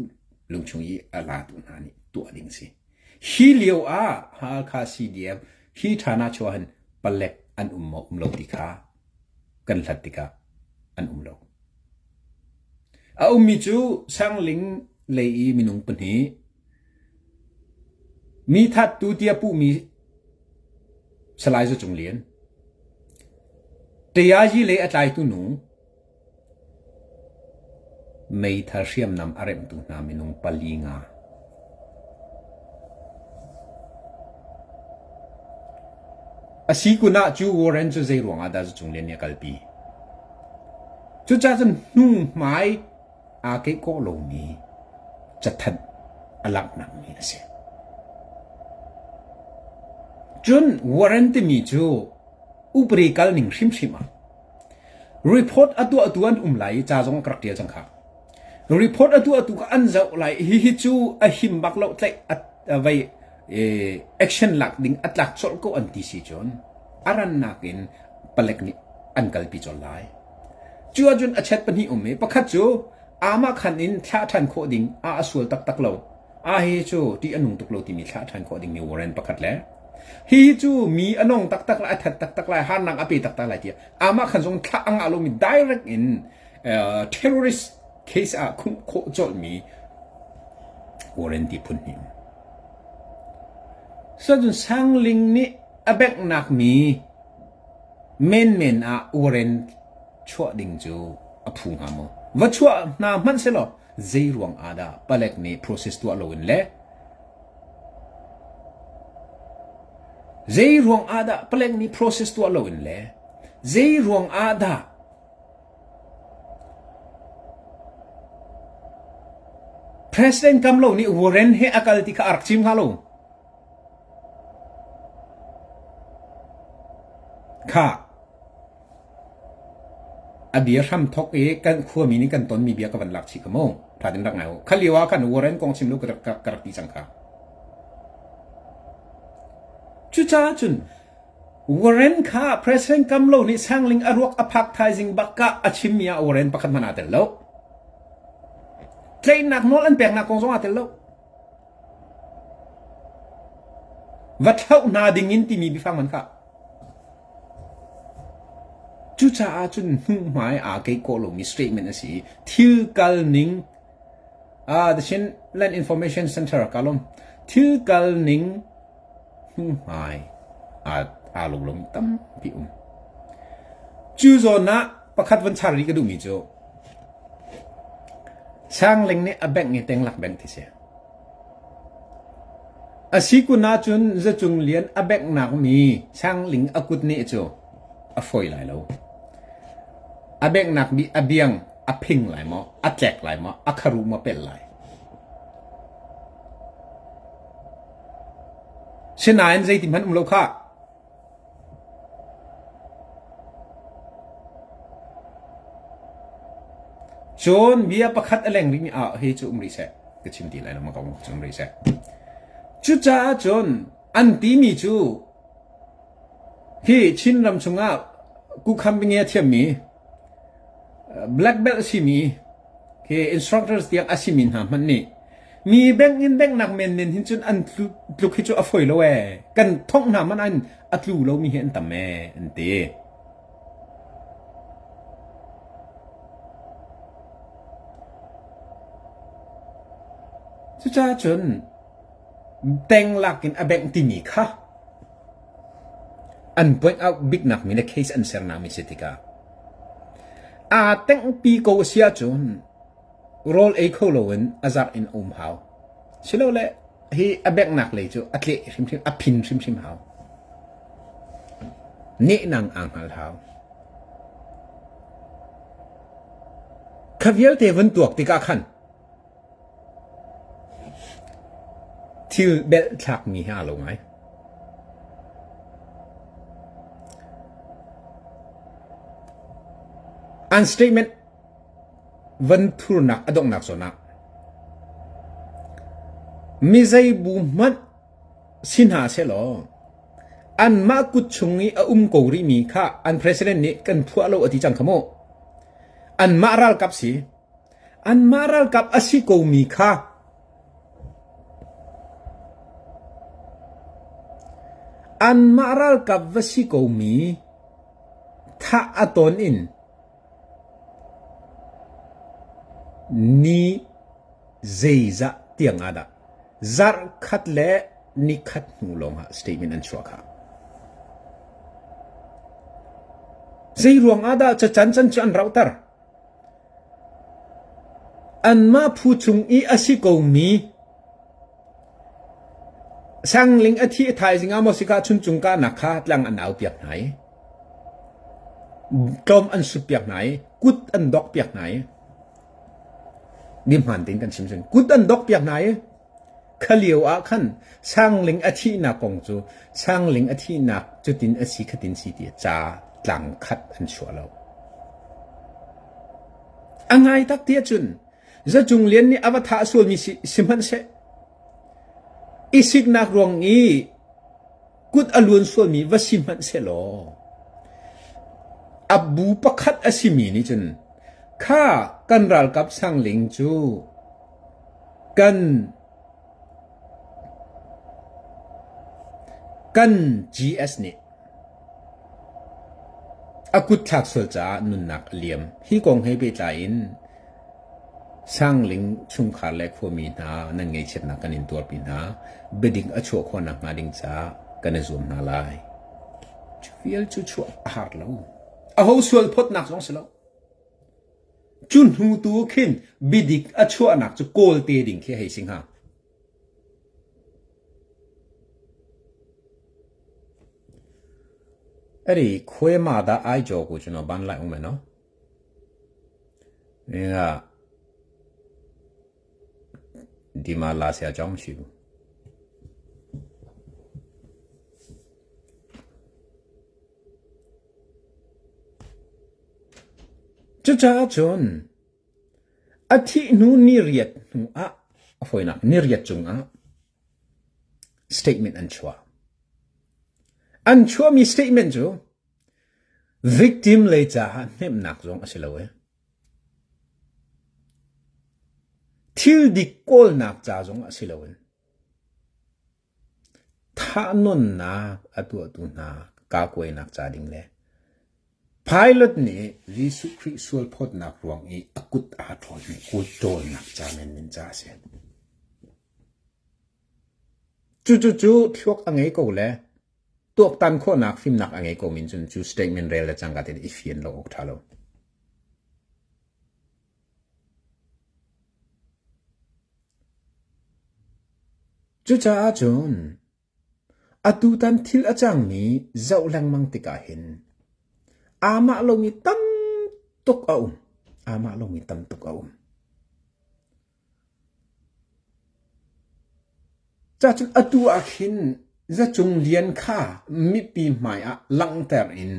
lungchung i a latu hna nih tuah ding si. Hi lio ah Hakha CDF hi ṭhana chuah hin palek an um maw um lo ti kha kan hlat tikah an um lo. A ummi cu Sangling lei i minung pahnih. Mi thattu tiah puhmi Salai Za Cung Lian, Tayazi lei a tlaitu nu, meithal hriamnam a remhtu hna minung pali nga. A si kun ah cu warrant cu zei ruang ah dah Za Cung Lian nih a kalpi? Cucaah cun hnu hmai aa keihkawh lomi cathanh a langhnak mi a si. Cun warrant timi cu upadi kal ning hrimhrim ah report a tuahtu an um lai i ca zong ka rak ṭial cang kha. Report a tuahtu kha an zoh lai i hihi cu a him bak lo tlaih a vei action lak ding a tlak colh ko an ti si cun a rannak in palek nih an kalpi colh lai. Cu ahcun a chet pahnih um i pakhat cu amah khan in thlah ṭhan khawh ding a a sual taktak lo. A hi cu ṭih a nung tuk lo timi thlah ṭhan khawh dingmi warrant pakhat le hi cu mi a nong taktak lai, a that taktak lai, harnak a pe taktak lai tiah amah khan zong thlah a ngah lomi direct in uh, terrorist case ah khumh khawh colhmi warrant ti phun hnih um. Cun Sangling nih a benghnak mi menmen ah warrant chuah ding cu a phu hnga maw? Va chuah hna hmanh selaw zei ruang ah dah palek nih process tuah loin le zei ruang ah dah palek nih process tuah loin le zei ruang ah dah President Kam Lo nih warrant he a kal ti kha a rak chim hnga lo. Kha a bia hram thok i kan khuami nih kan tonmi bia ka van lak chih ka mu. Tha tin rak ngai u. Kha lio ah khan warrant kong chim lo ka rak, ka rak ti cang kha. Cucaah cun warrant kha President Kam Lo nih Sangling a ruak a phak thaizing bak ka a chimmi ah warrant pakhat hmanh aa tel lo. Tlaihnak nawl an peknak kong zong aa tel lo. Va thlauh hna ding in timi biafang man kha. Cucaah cun hnuhmai aa keih kawh lomi statement a si i thil kal ning ah the Chin Land Information Center kalom thil kal ning hnuhmai aa aa lo lomi tampi um. Cu zawn ah pakhat van char rih ka duhmi cu Sangling nih a bank i tenglak bank ti si. A si kun ahcun Zacung Lian a benghnak mi Sangling a kut nih cu a fawi lai lo. A benghnak mi a biang a phing lai maw, a tlek lai maw, a kharu maw pel lai. Sinain zeiti hmanh um lo khah. Cun bia pakhat a leng rihmi ah hi cu um rih seh. Ka chim ti lai lo ma ka um rih seh. Cucaah cun an timi cu hi Chinram chungah kukham binge a thiammi black belt a simi khi instructors tiang a simi hna hmanh nih mi bank in bank nak men men hin cun an tluk hi cu a foi lo ee kan thongh hna man an a tlu lo mi hi an tam ee an ti cucaah cun teng lak in a bengh timi kha an point out bik nak mi le case an ser nak mi si tikah aa tengh pi ko si ahcun rawl ei kho loin a zarh in a um hau. Silole hi a benghnak lei cu a tleh hrimhrim, a phin hrimhrim hau. Nehnang aa hngal hau. Kha vialte vun tuak tikah khan thil belh thlakmi he aa lo ngai. An statement van thurnak a donghnak zawn ah mi zei bu hmanh si hna sehlaw anmah kut chung i a um ko rihmi kha an president nih kan phuah lo a ti cang kha mu. Anmah ralkap si. Anmah ralkap a si komi kha anmah ralkap va si komi thah a ton in Ni zeizah tiang ah dah zarhkhat le Nikhat hnu lawng ah statement an chuah kha. Zei ruang ah dah cacan can cu an rauhter? Anmah phu chung i a si komi Sangling a thih thaizing ah maw sika chuncung kahnak kha tlang an au piak hna i tlawm an sut piak hna i kut an dok piak hna i ni hmaan tein kan chim cun kut an dok piak hna i kha lio ah khan Sangling a thihnak kong cu Sangling a thihnak cutin a si khatin si ti ca tlang khat an chuah lo. A ngai tak ti ahcun Zacung Lian nih a va thah sualmi si sihmanhseh i siknak ruang i kut a luan sualmi va si hmanh sehlaw a bu pakhat a simi nih cun kha kan ralkap sangling cu kan kan GS nih a kut thlak sual caah nunnak a liam. Hi kong he pehtlai in Sangling chungkhar le khuami hna nan ngaihchiatnak kan in tuarpi hna. Biadik a chuah khawh nakhnga ding caah kan i zuam hna lai. Cu vial cu chuah a har lo. Aho sual phawtnak zong si lo. Cu hnu tu khin biadik a chuahnak cu kawl te ding khi hei si hnga. အဲ့ဒီခွေးမသားအိုက်ကျော်ကိုကျွန်တော်ဘန်းလိုက်အောင်မယ်နော်မင်းကဒီမှာလာဆရာအကြောင်းမရှိဘူး Cucaah cun a thih hnu ni riat hnu ah a fawinak ni riat cungah statement an chuah. An chuahmi statement cu victim lei caah hnemhnak zong a si lo i thil dik kawlnak ca zong a si loin Thahnawnnak a tuahtu hna kakuainak ca ding le Pilate nih Jesuh Khrih sualphawtnak ruang i a kut aa ṭhawlmi kut ṭawlnak ca menmen ca a si. Cucucu thluak a ngei ko le tuaktan khawhnak fimnak a ngei ko min cun cu statement rel le cangka tein i fian lo awk ṭha lo. Cucaah cun atutan thil a cangmi zoh lengmang tikah hin aamah lomi tam tuk a um. Aamah lomi tam tuk a um. Cacun atu ah khin zacung lian kha mipi hmai ah langhter in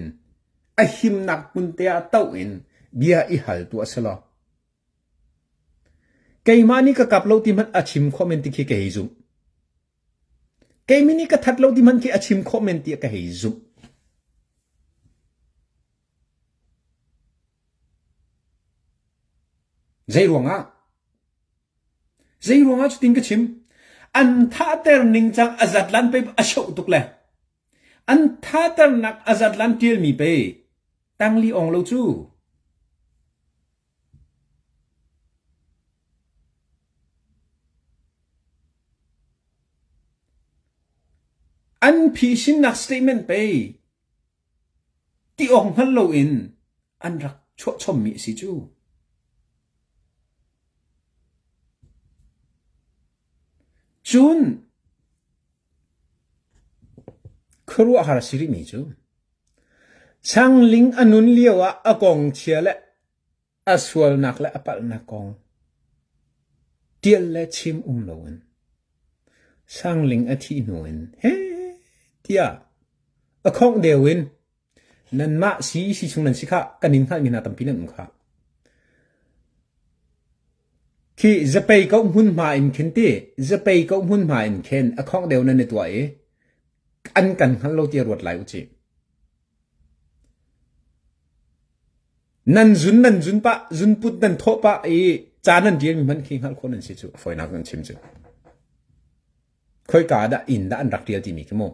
a himnak hmun te ah toh in bia i hal tuah selaw Keimah nih ka kap lo ti hmanh a chim khawh men ti khi ka hei zumh. Keimi nih ka that lo ti hmanh khi a chim khawh men ti ka hei zumh. Zei ruangah? Zei ruangah cutin ka chim? An thahter ning cang a zatlan pe a shoh tuk le. An thahternak a zatlan tialmi pe tangli ong lo cu. An phisinnak statement pei ti awk hngal loin an rak chuah chommi a si cu. Cun khuaruahhar a si rihmi cu Sangling a nun lio ah a kong chia le a sualnak le a palhnak kong ṭial le chim um loin Sangling a thih hnu in heh tiah a khongh deu in nanmah CEC chung nan si khah kan in hngalhmi hna tampi nan um khah. Khi zapei ko hmunhma in khin ti zapei ko hmunhma in khin a khongh deu nan i tuah i an kan hngal lo ti ruat lai u cih. Nan zun nan zun pah zunput nan thawh pah i ca nan ṭialmi hmanh khi hngalh khawh nan si cu fawinak nan chim cu. Khoika dah inn dah an rak ṭial timi khi mu.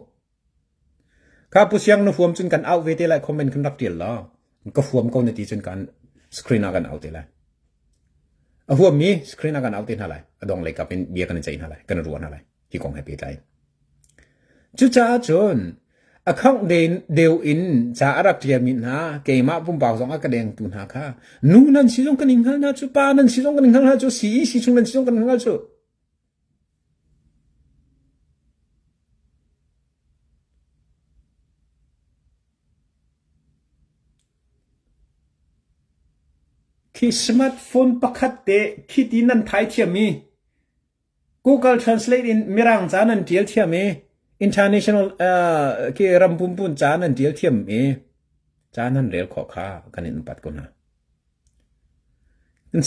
Kha pu siang na huam cun kan auh ve te lai comment kan rak ṭial law ka huam ko na ti cun kan screen ah kan auh te lai. A huammi screen ah kan auh te hna lai. A dong lei kap in bia kan in ceih hna lai. Kan ruah hna lai. Hi kong he pehtlai in. Cucaah cun account deu in ca a rak ṭialmi hna keimah pumpak zong a ka dengtu hna kha nu nan si zong kan in hngal hna cu pa nan si zong kan in hngal hna cu CEC chung nan si zong kan in hngal cu. Khi smartphone pakhat te khi ti nan thai thiam i Google Translate in Mirang ca nan ṭial thiam i international uh, khi ram pumpun ca nan ṭial thiam i ca nan rel khawh kha kan in upat ko hna.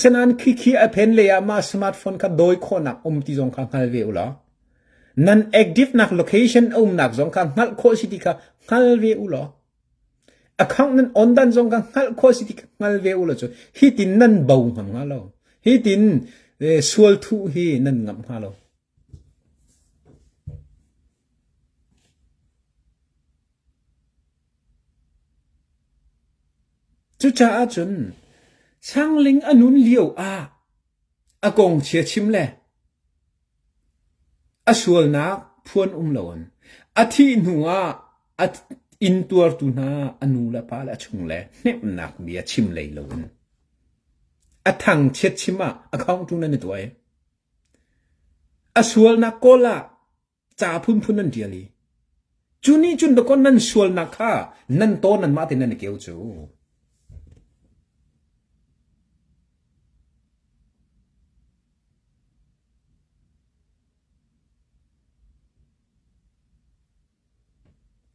Senain khi khi a phen lei ah mah smartphone kha dawi khawhnak um ti zong kha hngal ve u law nan active nak location a umnak zong kha hngalh khawh si ti kha hngal ve u law account nan on dan zong kha hngalh khawh si ti kha hngal ve u law cu hi tin nan bo ngam hnga lo hi tin sual thuh hi nan ngamh hnga lo. Cucaah cun Sangling a nun lio ah a kong chia chim le a sualnak phuan um loin a thih hnu ah a intuartu hna a nu le pa le a chung le hnemhnak bia chim lei loin a thangchiat chim ah a khawngtu nan i tuah i a sualnak kawl ah ca phunphun nan ṭial i cu nih cun dakaw nan sualnak kha nan taw nanmah tein nan i keu cu.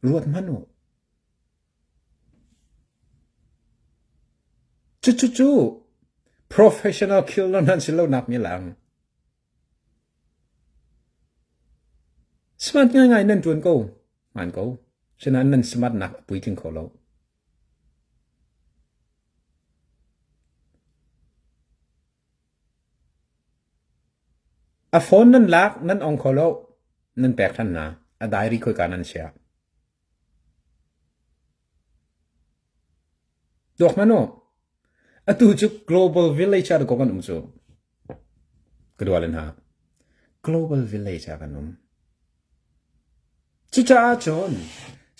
Ruat hmanh u. Cucu professional killer nan si lo nak mi lang. Smart ngaingai nan ṭuan ko. Hmaan ko. Sinain nan smart nak a puitling kho lo. A phone nan lak, nan ong kho lo. Nan pek ṭhan hna. A diary khoika nan chiah. Tuak hmanh u. Atu cu Global Village ah dakaw kan um cu. Ka dua le hna. Global Village ah kan um. Cucaah cun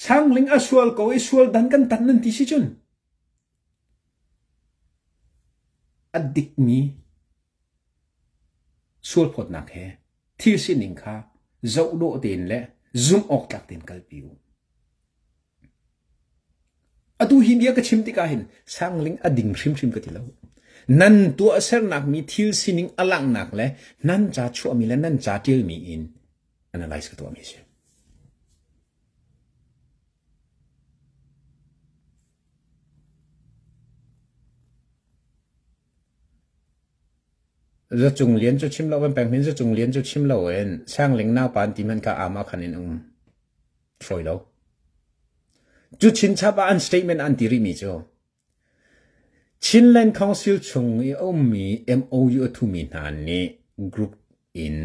Sangling a sual ko i sual dan kan tan nan ti si cun a dikmi sualphawtnak he thil sining kha zoh dawh tein le zumh awk tlak tein kalpi u. Atu hi bia ka chim tikah hin sangling a ding hrimhrim ka ti lo. Nan tuahsernak mi thil sining a langhnak le nan ca chuahmi le nan ca ṭialmi in analyze ka tuahmi a si. Zacung lian cu chim lo kan peng hin zacung lian cu chim lo in sangling naupa an ti hmanh kha ama khan in um fawi lo. Cu chinchap ah an statement an ti rihmi cu Chinland Council chung i a ummi MOU a thumi hna nih group in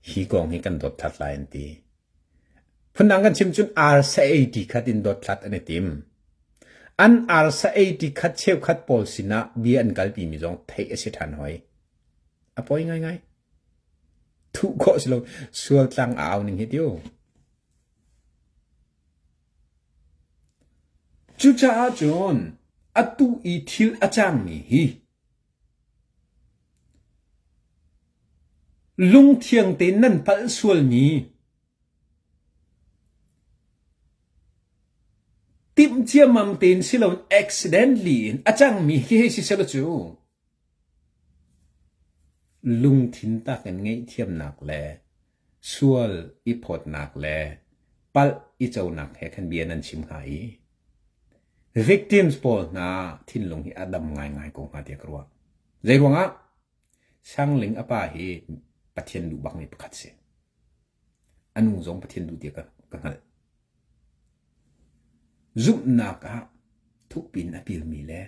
hi kong hi kan dothlat lai an ti. Phundang kan chim cun arsa ei ti khat in dothlat an i tim. An arsa ei ti khat cheukhat pawl sinah bia an kalpimi zong theih a si ṭhan hoi. A poi ngaingai. Thuh khawh si lo sual tlang a au ning hi tiu. Cucaah cun atu i thil a cangmi hi Lungthiang tein nan palh sualmi timh ciammam tein si loin accidentally in a cangmi khi hei si selaw cu lungthin tak in ngaihthiamnak le sual i phawtnak le palh i conak he khan bia nan chim hnga i victims pawl hna thinlung hi a dam ngaingai ko hnga tiah ka ruah. Zeiruangah Sangling a pa hi Pathian duh bakmi pakhat si. A nu zong Pathian duh tiah ka, ka hngalh. Zumhnak ah thukpin a pilmi le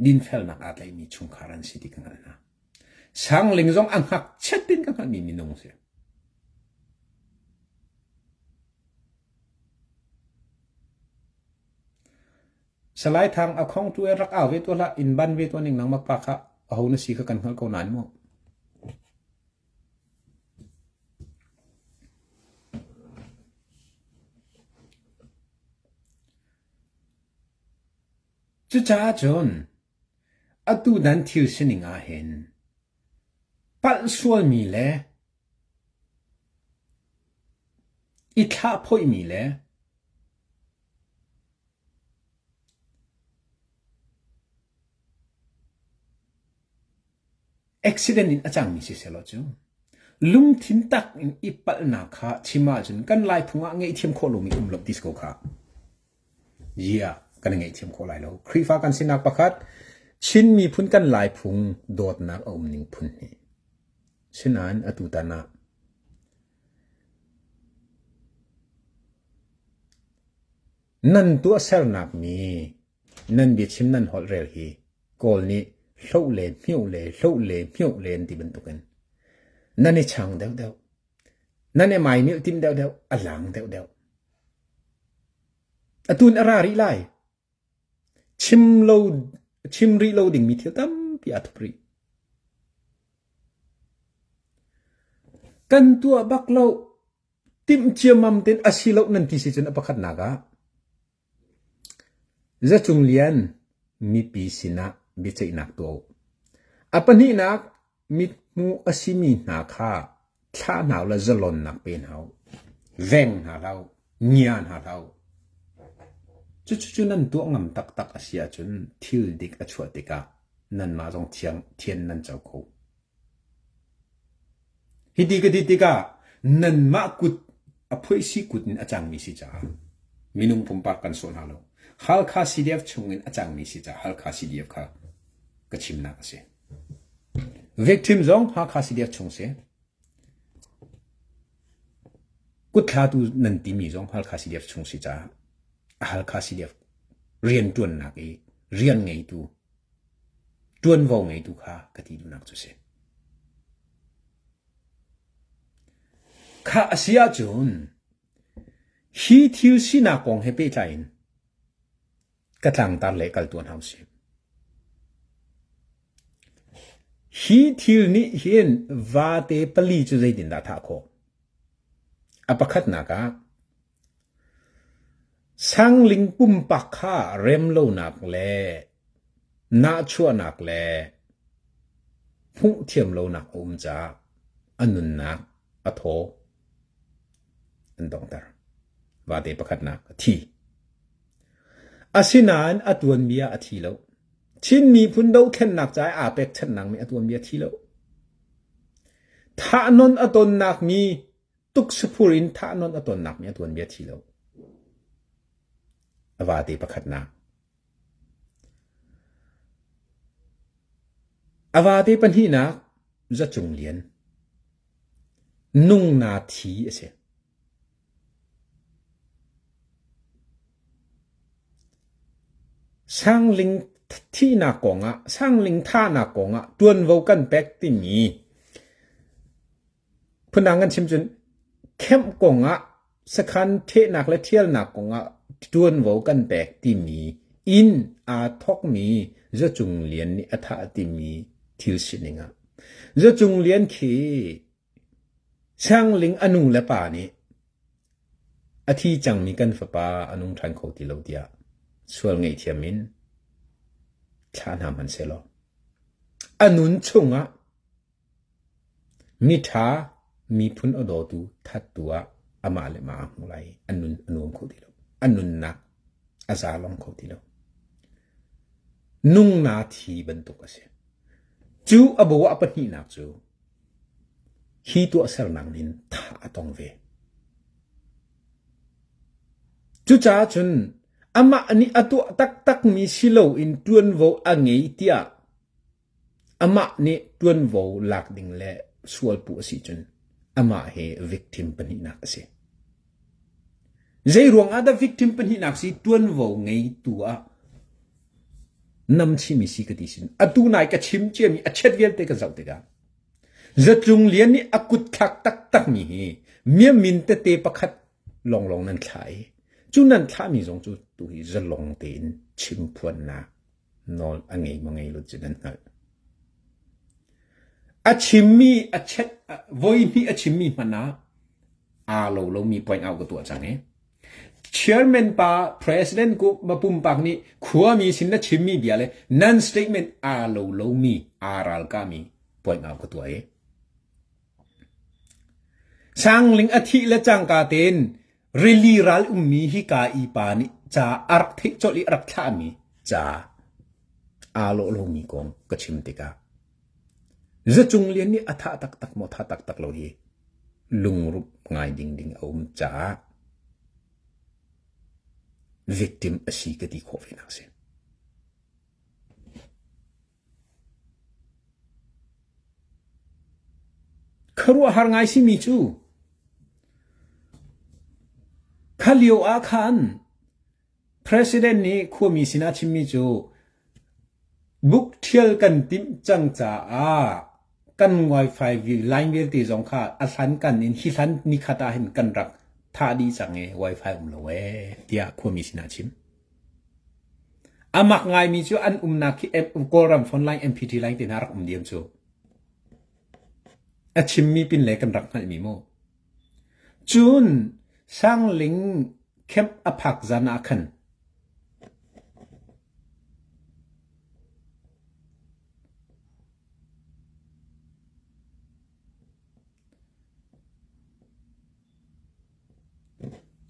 dinfelnak aa tlaihmi chungkhar an si ti ka hngalh hna. Sangling zong a ngakchiat in ka hngalhmi minung si. Salai Thang a khong tu rak au ve tuah hlah inn ban ve tuah ning nangmah pa kha aho na si kha kan hngalh ko nain mu. Cucaah cun atu nan thil sining ah hin palh sualmi le i thlahphoihmi le Accident in a cangmi si sehlaw cu lungthin tak in i palhnak kha chim ahcun kan Laiphung ah ngaihthiam khawh lomi um lo ti si ko kha. Yeah, kan i ngaihthiam khawh lai lo. Khrihfa kan sinak pakhat, Chin miphun kan Laiphung dawtnak a um ning phun hnih. Sinain atu tan ah nan tuahsernak mi Nan biachim nan holhrel hi Kawl nih hloh le hmioh le hloh le hmioh le an ti bantukin nan i chang deuhdeuh. Nan i maimilh tim deuhdeuh, a lang deuhdeuh. Atun a ra rih lai. Chim lo, chim rih lo dingmi thil tampi aa thup rih. Kan tuah bak lo, timh ciammam tein a si lo nan ti si cun a pakhatnak ah Za Cung Lian mipi sinah biaceihnak tuah u. A pahnihnak, mithmu a simi hna kha thlah hna u law zalonnak pe hna u. Veng hna hlah u, ngia hna hlah u. Cucu nan tuah ngam taktak a si ahcun thil dik a chuah tikah nanmah zong thiang thian nan co kho. Hiti ka ti tikah nanmah kut a phuaisi kut in a cangmi si caah minung pumpak kan sawh hna lo. Halkha CDF chungin a cangmi si caah Halkha CDF kha ka chimnak a si. Victim zong Hakha CDF chung si. Kutthlatu nan timi zong Halkha CDF chung si caah Halkha CDF rianṭuannak i rian ngeitu ṭuanvo ngeitu kha ka ti duhnak cu si. Kha a si ahcun hi thil sinak kong he pehtlai in ka tlangtar le kal tuan hau si. Hi thil nih hin vate pali cu zeitindah thah khawh? A pakhatnak ah Sangling pumpak kha remlonak le nahchuahnak le hmuh thiam lonak a um caah a nunnak a thaw an donghter. Vate pakhatnak a thi. Asinain a tuanbia a thi lo. Chin miphun dothlennak caah aa pekchanhnak nih a tuanbia a thi lo. Thahnawn a tonnak mi Tuksapur in thahnawn a tonnak nih a tuanbia thi lo. A vate pakhatnak. A vate pahnihnak Za Cung Lian. Nungna thi a si. Sangling thihnak kongah, sangling thahnak kongah tuanvo kan pek timi Phundang kan chim cun camp kongah sakhan ṭhehnak le ṭhialnak kongah ṭuanvo kan pek timi inn aa thawkmi Za Cung Lian nih a thah timi thil sining ah Za Cung Lian khi Sangling a nu le pa nih a thi cangmi kan fapa a nung ṭhan kho ti lo tiah sual ngaihthiam in thlah hna hmanhsehlaw a nun chungah Miṭha miphun a dawtu thattu ah amah le mah aa hmu lai i a nun a nuam kho ti lo. A nunnak a zalong kho ti lo. Nungna thi bantuk a si. Cu a bo ah pahnihnak cu hi tuahsernak nin thah a tong ve. Cucaah cun amah nih a tuah taktakmi si loin ṭuanvo a ngei tiah Amah nih ṭuanvo lak ding le sualpuh a si cun amah hi victim pahnihnak a si. Zeiruang ah dah victim pahnihnak si ṭuanvo ngeitu ah namchimi si ka ti sin atu nai ka chim ciami a chet vialte ka zoh tikah Zatlung Lian nih a kut thlak taktakmi hi miamin tete pakhat lawnglawng nan thlah i cu nan thlahmi zong cu tu hi zalong tein chimphuannak nawl a ngei maw ngei lo cu nan hngalh. A chimmi a chet voi hnih a chimmi hmanh ah aa lo lomi point out ka tuah cang i. Chairman pa President ku ma pumpak nih khuami sin na chimmi bia le nan statement aa lo lomi aa ralkami point out ka tuah i Sangling a thih le cangka tein rili ral ummi hika i pa nih ca a rak theih colh i a rak thlahmi ca aa lawh lomi kong ka chim tikah Zacung Lian nih a thah taktak maw thah taktak lo hi lungrup ngai ding ding a um caah victim a si ka ti khawh ve nak si. Khuaruahhar ngai simi cu kha lio ah khan President nih khuami sinah chimmi cu buk ṭhial kan timh cang caah kan wifi line vialte zong kha a hlankan in hi hlan nikhat ah hin kan rak thah dih cang i wifi um lo ee tiah khuami sinah a chim. A mak ngaimi cu an umnak khi Kawlram phone line MPT line te hna rak um diam cu. A chimmi pin le kan rak hngalhmi mu. Cun Sangling camp a phak zan ah khan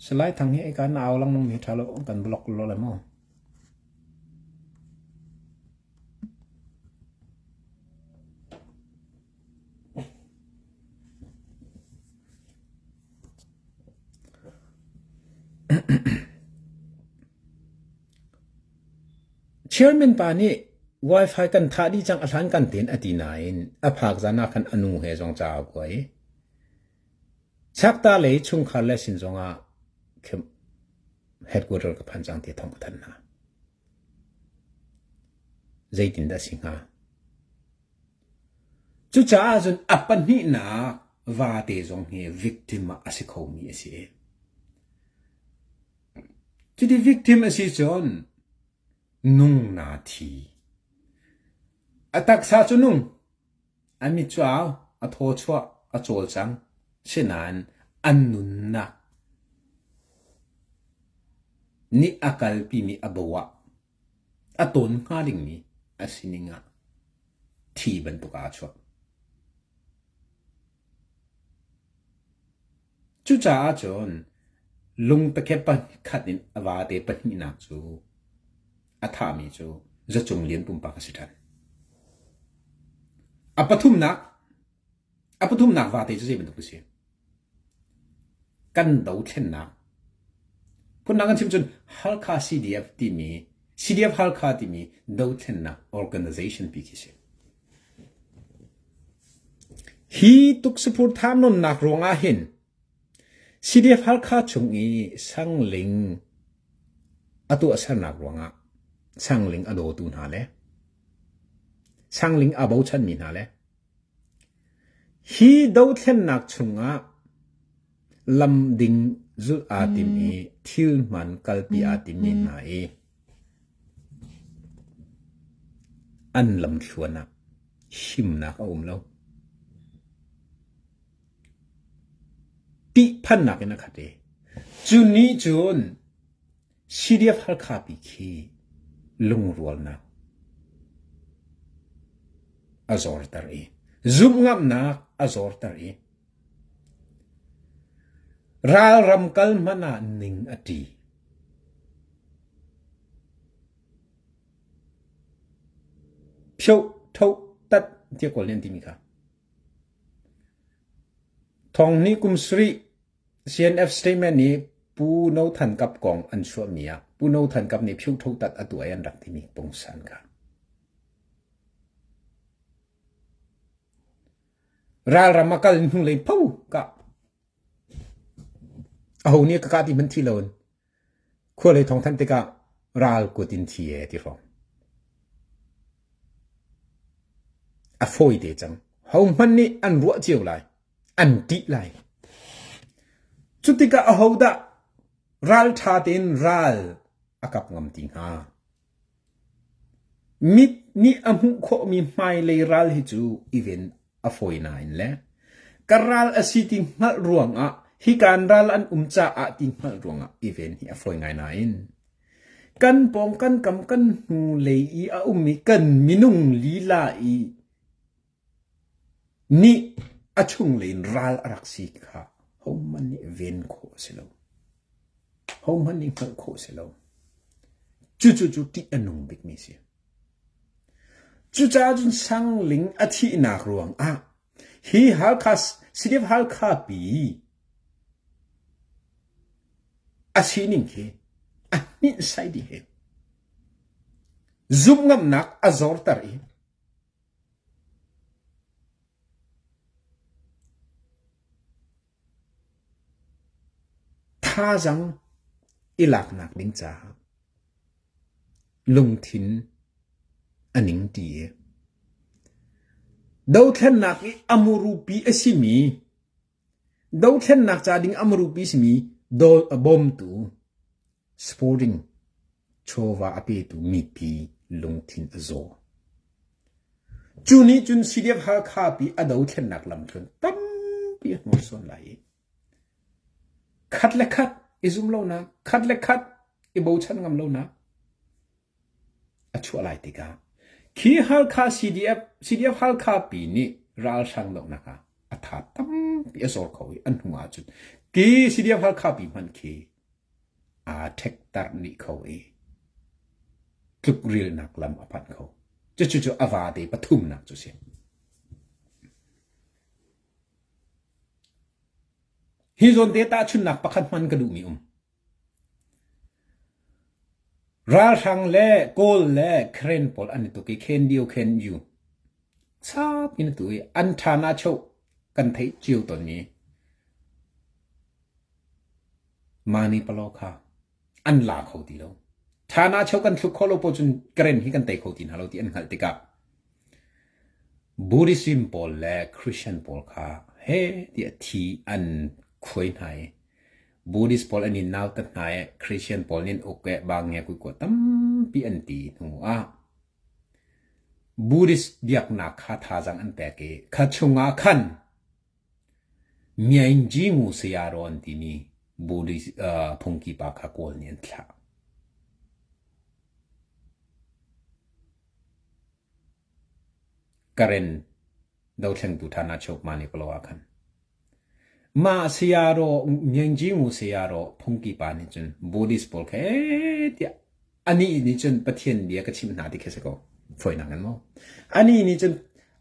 Salai Thang hi eka na au lang mi tha lo kan block lo le mo. Chairman pa nih Wi-Fi kan thah dih cang a hlan kan tein a ti nain a phak zan ah khan a nu he zong ca a kua i Chakta lei chungkhar le sin zongah headquarter ka phan cang ti thawng ka thanh hna. Zeitindah a si hnga? Cucaah cun a pahnihnak vate zong hi victim ah a si khomi a si. Cuti victim a si cun nung na thi. A taksa cu nung, a mit cu au, a thaw chuah, a cawlcang. Sinain an nunnak nih a kalpimi a bo ah a tawn hnga dingmi a sining ah thi bantuk ah a chuak. Cucaah cun lungtakep pakhat in a vate pahnihnak cu a thahmi cu Zacung Lian pumpak a si ṭhan. A pathumnak A pathumnak vate cu zei bantuk a si? Kan dothlennak. Phundang kan chim cun Halkha CDF timi CDF Halkha timi dothlennak organization pi khi si. Hi tuksapur thamnonnak ruangah hin CDF Halkha chung i Sangling a tuahsernak ruangah Sangling a dawtu hna le Sangling a bochanmi hna le Hi dothlennak chungah lam ding zulh aa tim i thil hmaan kalpi aa timmi hna i an lamthluan ah himnak a um lo. Ṭihphannak in a khat i cu nih cun CDF Halkha pi khi lungrualnak a zorter i zumhngamhnak a zorter i ralram kal hmanh ah ning a ṭi. Phioh, tho, tat tiah Kawl nih an timi kha. Thong hnih kum sarih CNF statement nih Pu No Than Kap kong an chuahmi ah Pu No Than Kap nih phioh tho tat a tuah i an rak timi pungsan kha. Ralram a kal hnulei pho ka aho nih ka kah ti hmanh thi loin khua lei thawng thanh tikah ral kut in thi e ti hrawng. A fawi te cang. Ho hmanh nih an ruah cio lai. An ṭih lai. Cutikah ahodah ralṭha tein ral a kap ngam ti hnga? Mit nih a hmuh khawhmi hmailei ral hi cu i ven a fawi nain le ka ral a si ti hngalh ruangah. hikan ral an um caah ti hngalh ruangah i ven hi a fawi ngai nain kan pawng kan kam kan hnu lei i a ummi kan minung lila i nih a chunglei in ral a rak si kha hohmanh nih ven khawh a si lo. Hohmanh nih hngalh khawh a si lo. Cucu cu ṭih a nung bikmi a si. Cucaah cun Sangling a thihnak ruangah hi Halkha CDF Halkha pi a sining khi a hninhsai dih he. Zumhngamnak a zorter i Thazaang i laknak ding caah lungthin a ningṭi i dothlennak i a murupi a simi dothlennak ca ding a murupi a simi bawmtu Sporting chawva a petu mipi lungthin a zaw. Cu nih cun CDF Halkha pi a dothlennak lamtluan tampi a hnorsuan lai i khat le khat i zum lonak, khat le khat i bochan ngam lonak a chuah lai tikah khi Halkha CDF, CDF Halkha pi nih ralhrang dohnak ah a tha tampi a zor kho i an hnu ahcun ki CDF Halkha pi hmanh khi aa ṭhektarh dih kho i tlukrilnak lam a panh kho. Cucu cu a vate pathumnak cu si. Hi zawn te tahchunhnak pakhat hman ka duhmi um. Ralhrang le Kawl le Karen pawl an i tuk i Khen Dio Khen Yu chap in tu i an ṭha na cho kan theih cio tawnmi Mani palaw kha an la kho ti lo. Ṭhana cheu kan thluk khawh lo paoh cun Karen hi kan tei kho ti hna lo ti an hngalh tikah Buddhism pawl le Christian pawl kha he tiah thi an khuai hna i Buddhist pawl an in nautat hna i Christian pawl nih an uk i bang nge kui kua tampi an ti hnu ah Buddhist biaknak kha thazaang an pek i kha chungah khan Myaingyi Sayadaw an timi Buddhist phungki pa kha Kawl nih an thlah. Karen dothlengtu ṭhan ah chok ma nih palaw ah khan. Mah Sayadaw Myaingyi Sayadaw phungki pa nih cun Buddhist pawl kha tiah anih nih cun Pathian bia ka chimh hna ti khi si ko. Fawinak in maw? Anih nih cun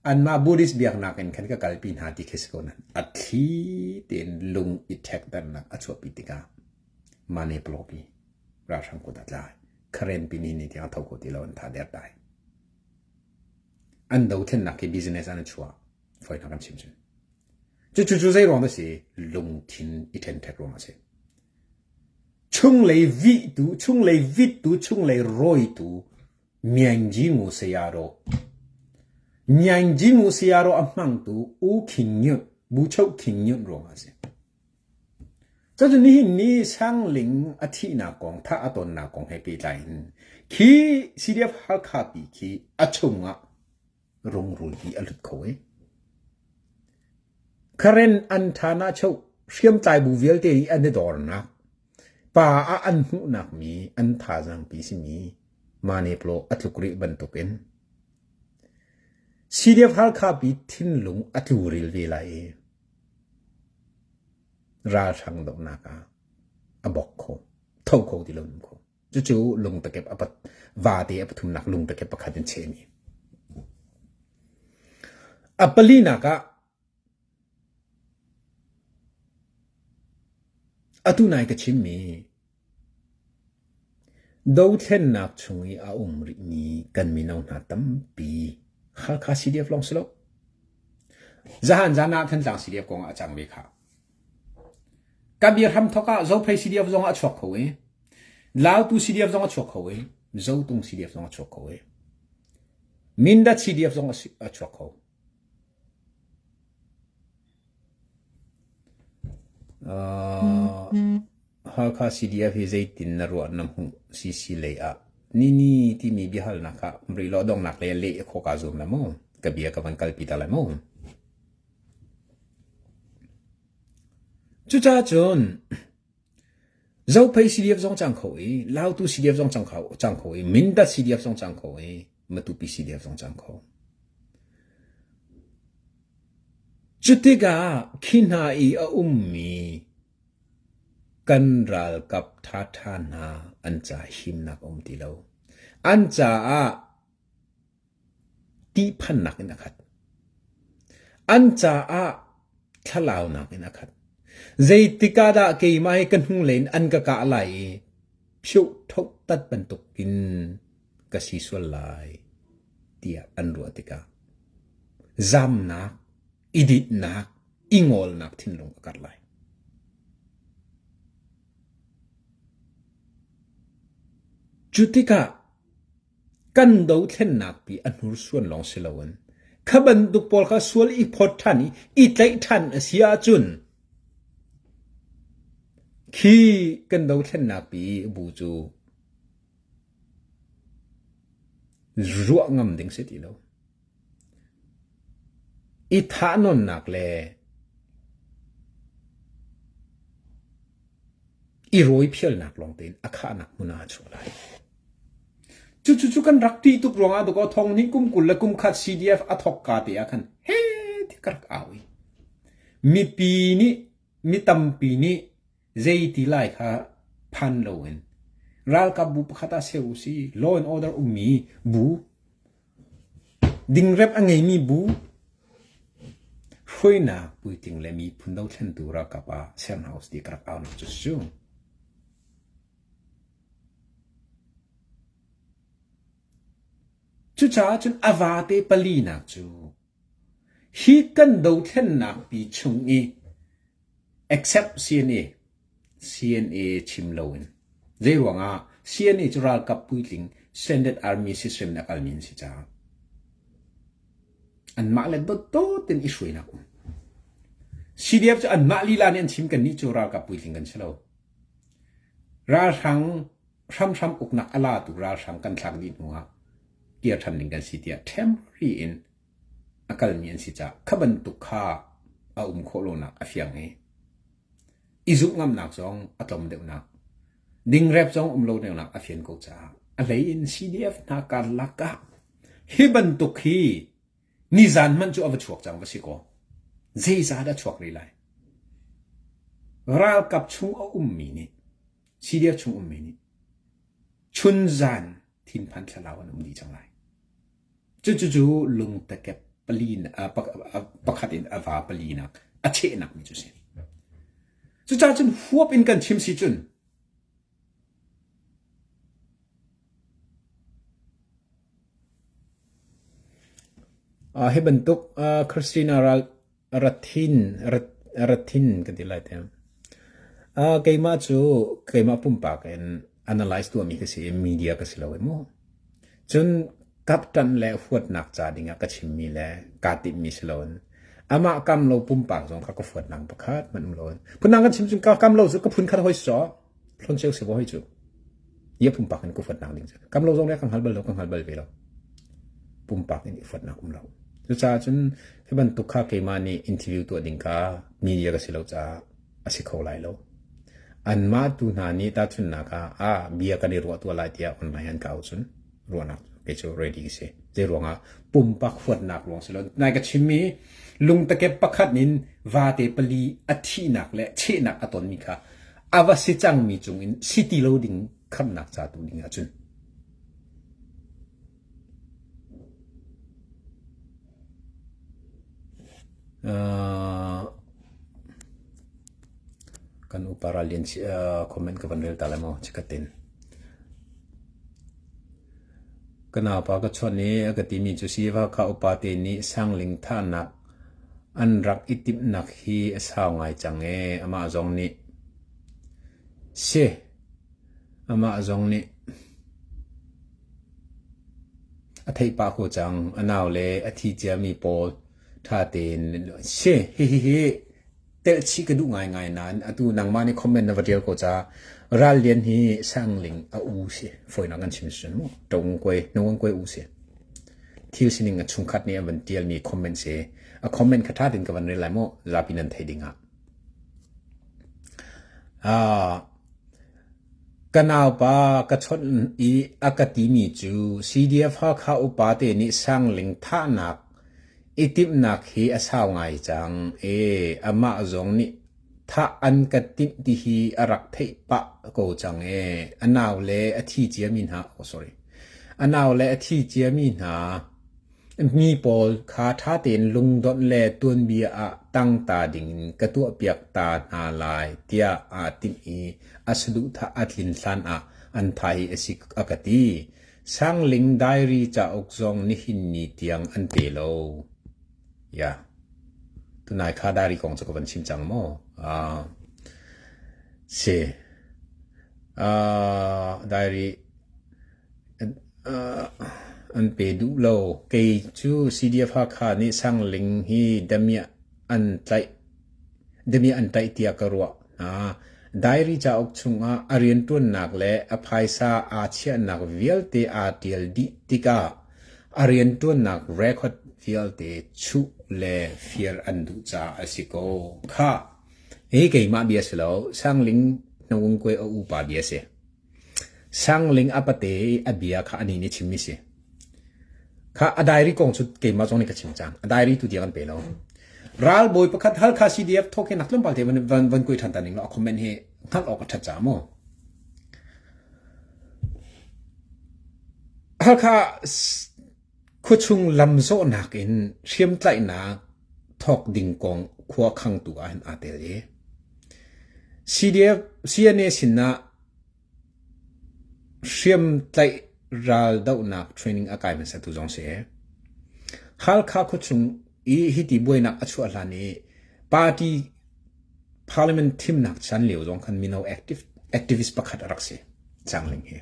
anmah Buddhist biaknak in khan ka kalpi hna ti khi si ko nan a thli tein lung i ṭhekternak a chuahpi tikah mane plopi ralhrang kut a tlai Karen pi ni ni tiang a tho kho ti lo an tha der dai an dothlennak hi business an chuah fawinak kan chim cun cu cu zei ruang dah si lungthin i ṭhenṭhek ruang a si chunglei vihtu chunglei vittu chunglei rawitu Myaingyi Sayadaw Myaingyi Sayadaw a hmangtu U Khin Nyunt Buchoh Khin Nyunt ruangah a si. Cucu nihin ni Sangling a thihnak kong, thah a tonnak kong he pehtlai in khi CDF Halkha pi khi a chungah rungrul hi a lut kho i Karen an ṭha na cheu hriamtlai bu vialte i an i dornak pa ah an hmuhnak mi an thazaang pi simi Mane Plo a tluk rih bantukin CDF Halkha pi thinlung a tluril ve lai i ralhrang dohnak ah a bok kho tho kho ti lo kho cucu lungtakep a pat vate a pathumnak lungtakep pakhat in chehmi a palinak ah Atu nai ka chimmi dothlennak chung i a um rihmi kan mino hna tampi Halkha CDF lawng si lo. Zahan zan ah Thantlang CDF kong ah a cang ve kha. Ka bia hramthok ah Zophei CDF zong ah a chuak kho i Lautu CDF zong a chuak kho i Zotung CDF zong a chuak kho i Mindat CDF zong a chuak kho. Halkha CDF hi zeitin na ruah na hmuh CC lei ah nini timi biahalnak ah rih law donghnak lei ah leh khawh kaa zuam la mu ka bia ka van kalpi ta lai mu. Cucaah cun Zophei CDF zong cang kho i, Lautu CDF zong cang kho, cang kho i, Mindat CDF zong cang kho i, Matupi CDF zong cang kho. Cutikah khi hna i a ummi kan ralkap ṭhaṭha hna an ca himnak a um ti lo. An caah Tihphannak in a khat. An caah thlalaunak in a khat. Zeitik ah dah keimah hi ka hnulei in an ka kah lai i phioh thoh tat bantuk in ka si sual lai tiah an ruah tikah zamnak, i dinhnak, i ngawlnak thinlung a karh lai. Cu tikah Kan dothlennak pi a hnursuan lawng si loin kha bantuk pawl kha sual i phawt ṭhan i i tlaih ṭhan a si ahcun khi kan dothlennak pi bu cu ruah ngam ding si ti lo. I thahnawnnak le i rawiphialnak lawng tein a khahnak hmun ah a chuah lai. Cucu cu kan rak ṭih tuk ruangah dakaw thong nih kum 20 le kum khat CDF a thawk ka te ah khan he ti ka rak au i mipi nih mi tampi nih zei ti lai kha phan loin ralkap bu pakhat ah seu si law and order ummi bu Dingrep a ngeimi bu hruainak puitling le miphun dothlentu ralkap ah ser hna usih ti ka rak aunak cu si cu. Cucaah cun a vate palinak cu hi kan dothlennak pi chung i except CNA CNA chim loin zeiruangah CNA cu ralkap puitling Standard Army system in a kalmi an si caah anmah le dawtdawt in i hruainak um. CDF cu anmah lila nih an chim kannih cu ralkap puitling kan si lo. Ralhrang hramhram uknak a latu ralhrang kan thlak dih hnuah kir ṭhan ding kan si tiah temporary in a kalmi an si caah kha bantuk kha a um khawh lonak a fiang i i zumh ngamnak zong a tlawm deuhnak dingrep zong um lo deuhnak a fian ko caah a hlei in CDF hna karlak ah hi bantuk hi nizan hmanh cu a va chuak cang va si kaw zeizah dah chuak rih lai ralkap chung a ummi nih CDF chung ummi nih chunzan thinphan thlalau an um dih cang lai Cucu lungtakep pali pakhat in a va palinak a chehnak mi cu si. Cucaah cun huap in kan chim si cun hi bantuk Christina ral Rathin Rathin kan ti lai te. Keimah cu keimah pumpak in analyze tuahmi ka si i media ka si lo i mu. Cun kapṭanh le huatnak ca dingah ka chimmi le kaa timhmi si loin amah kam lo pumpak zong kha ka huatnak pakhat hmanh um loin phundang kan chim cun ka kam lo cu ka phun khat hoi si caw hlon ceu si hoi cu ia pumpak in ka huatnak ding cu kam lo zong le ka hngal bal lo ka hngal bal ve lo pumpak in i huatnak um lo cucaah cun hi bantuk kha keimah nih interview tuah ding kha media ka si lo caah a si kho lai lo anmah tu hna nih tahchunhnak ah ah bia kan i ruah tuah lai tiah online an ka au cun ruahnak kei cu ready ka si zei ruangah pumpak huatnak ruang si lo nai ka chimmi lungtakep pakhat in vate pali a thihnak le chehnak a tonmi kha a va si cangmi cungin si ti lo ding khamnak ca tu ding ahcun kan upa ral lian comment ka van rel ta lai maw chikatin Ka naupa ka chawnh i a ka timi cu Sivaka upate nih sangling thahnak an rak i timhnak hi a sau ngai cang ee. Amah zong nih si. Amah zong nih a theih pah ko cang. A nau le a thi ciami pawl ṭha tein si. Hihihi telhchih ka duh ngaingai nain atu nangmah nih comment na va ṭial ko ca Ral Lian hi Sangling a u si fawinak kan chim si mu ṭong kuai nung kuai u si thil sining a chungkhat nih an van ṭialmi comment si a comment kha ṭha tein ka van rel lai mu zapi nan theih ding ah. Ka naupa ka chawnh i a ka timi cu CDF Hakha upa te nih Sangling thahnak i timhnak hi a sau ngai cang i amah zong nih thah an ka timh ti hi a rak theih pah ko cang i a nau le a thi ciami hna oh sorry a nau le a thi ciami hna Mi pawl kha ṭha tein lungdonh le tuanbia ah tangta dingin ka tuahpiak ta hna lai tiah aa timh i a saduhthah a tlin hlanah an thah hi a si a ka ti. Sangling Diary cauk zong nihin ni tiang an pe lo. Ya. Tunai kha diary kong cu ka van chim cang maw? Uh, si. Uh, diary An pe duh lo. Kei cu CDF Hakha nih Sangling hi damiah an tlaih damiah an tlaih tiah ka ruah hna. Diary cauk chungah a rianṭuannak le a phaisa aa chiahnak vialte aa ṭial dih tikah a rianṭuannak record vialte chuh le fir an duh caah a si ko. Khah! Hi keimah bia si lo, Sangling Hnawungkue a upa bia si. Sangling a pate i a bia kha anih nih a chimmi si. Kha a diary kong cu keimah zong nih ka chim cang. A diary tu tiang an pe lo. Ralbawi pakhat Halkha CDF thawk hi nak tlawmpal te van van van kui ṭhan ta ning law a comment hi hngalh awk a ṭhat ca mu. Halkha khuachung lamzawhnak in hriamtlaihnak thawk ding kong khua khangtu ah hin aa tel i CDF CNA sinah hriamtlaih raldohnak training a kai hmasatu zong si. Halkha khuachung i hiti buainak a chuah hlan i party parliament thimnak chan lio zong khan mino active activist pakhat a rak si Changling hi.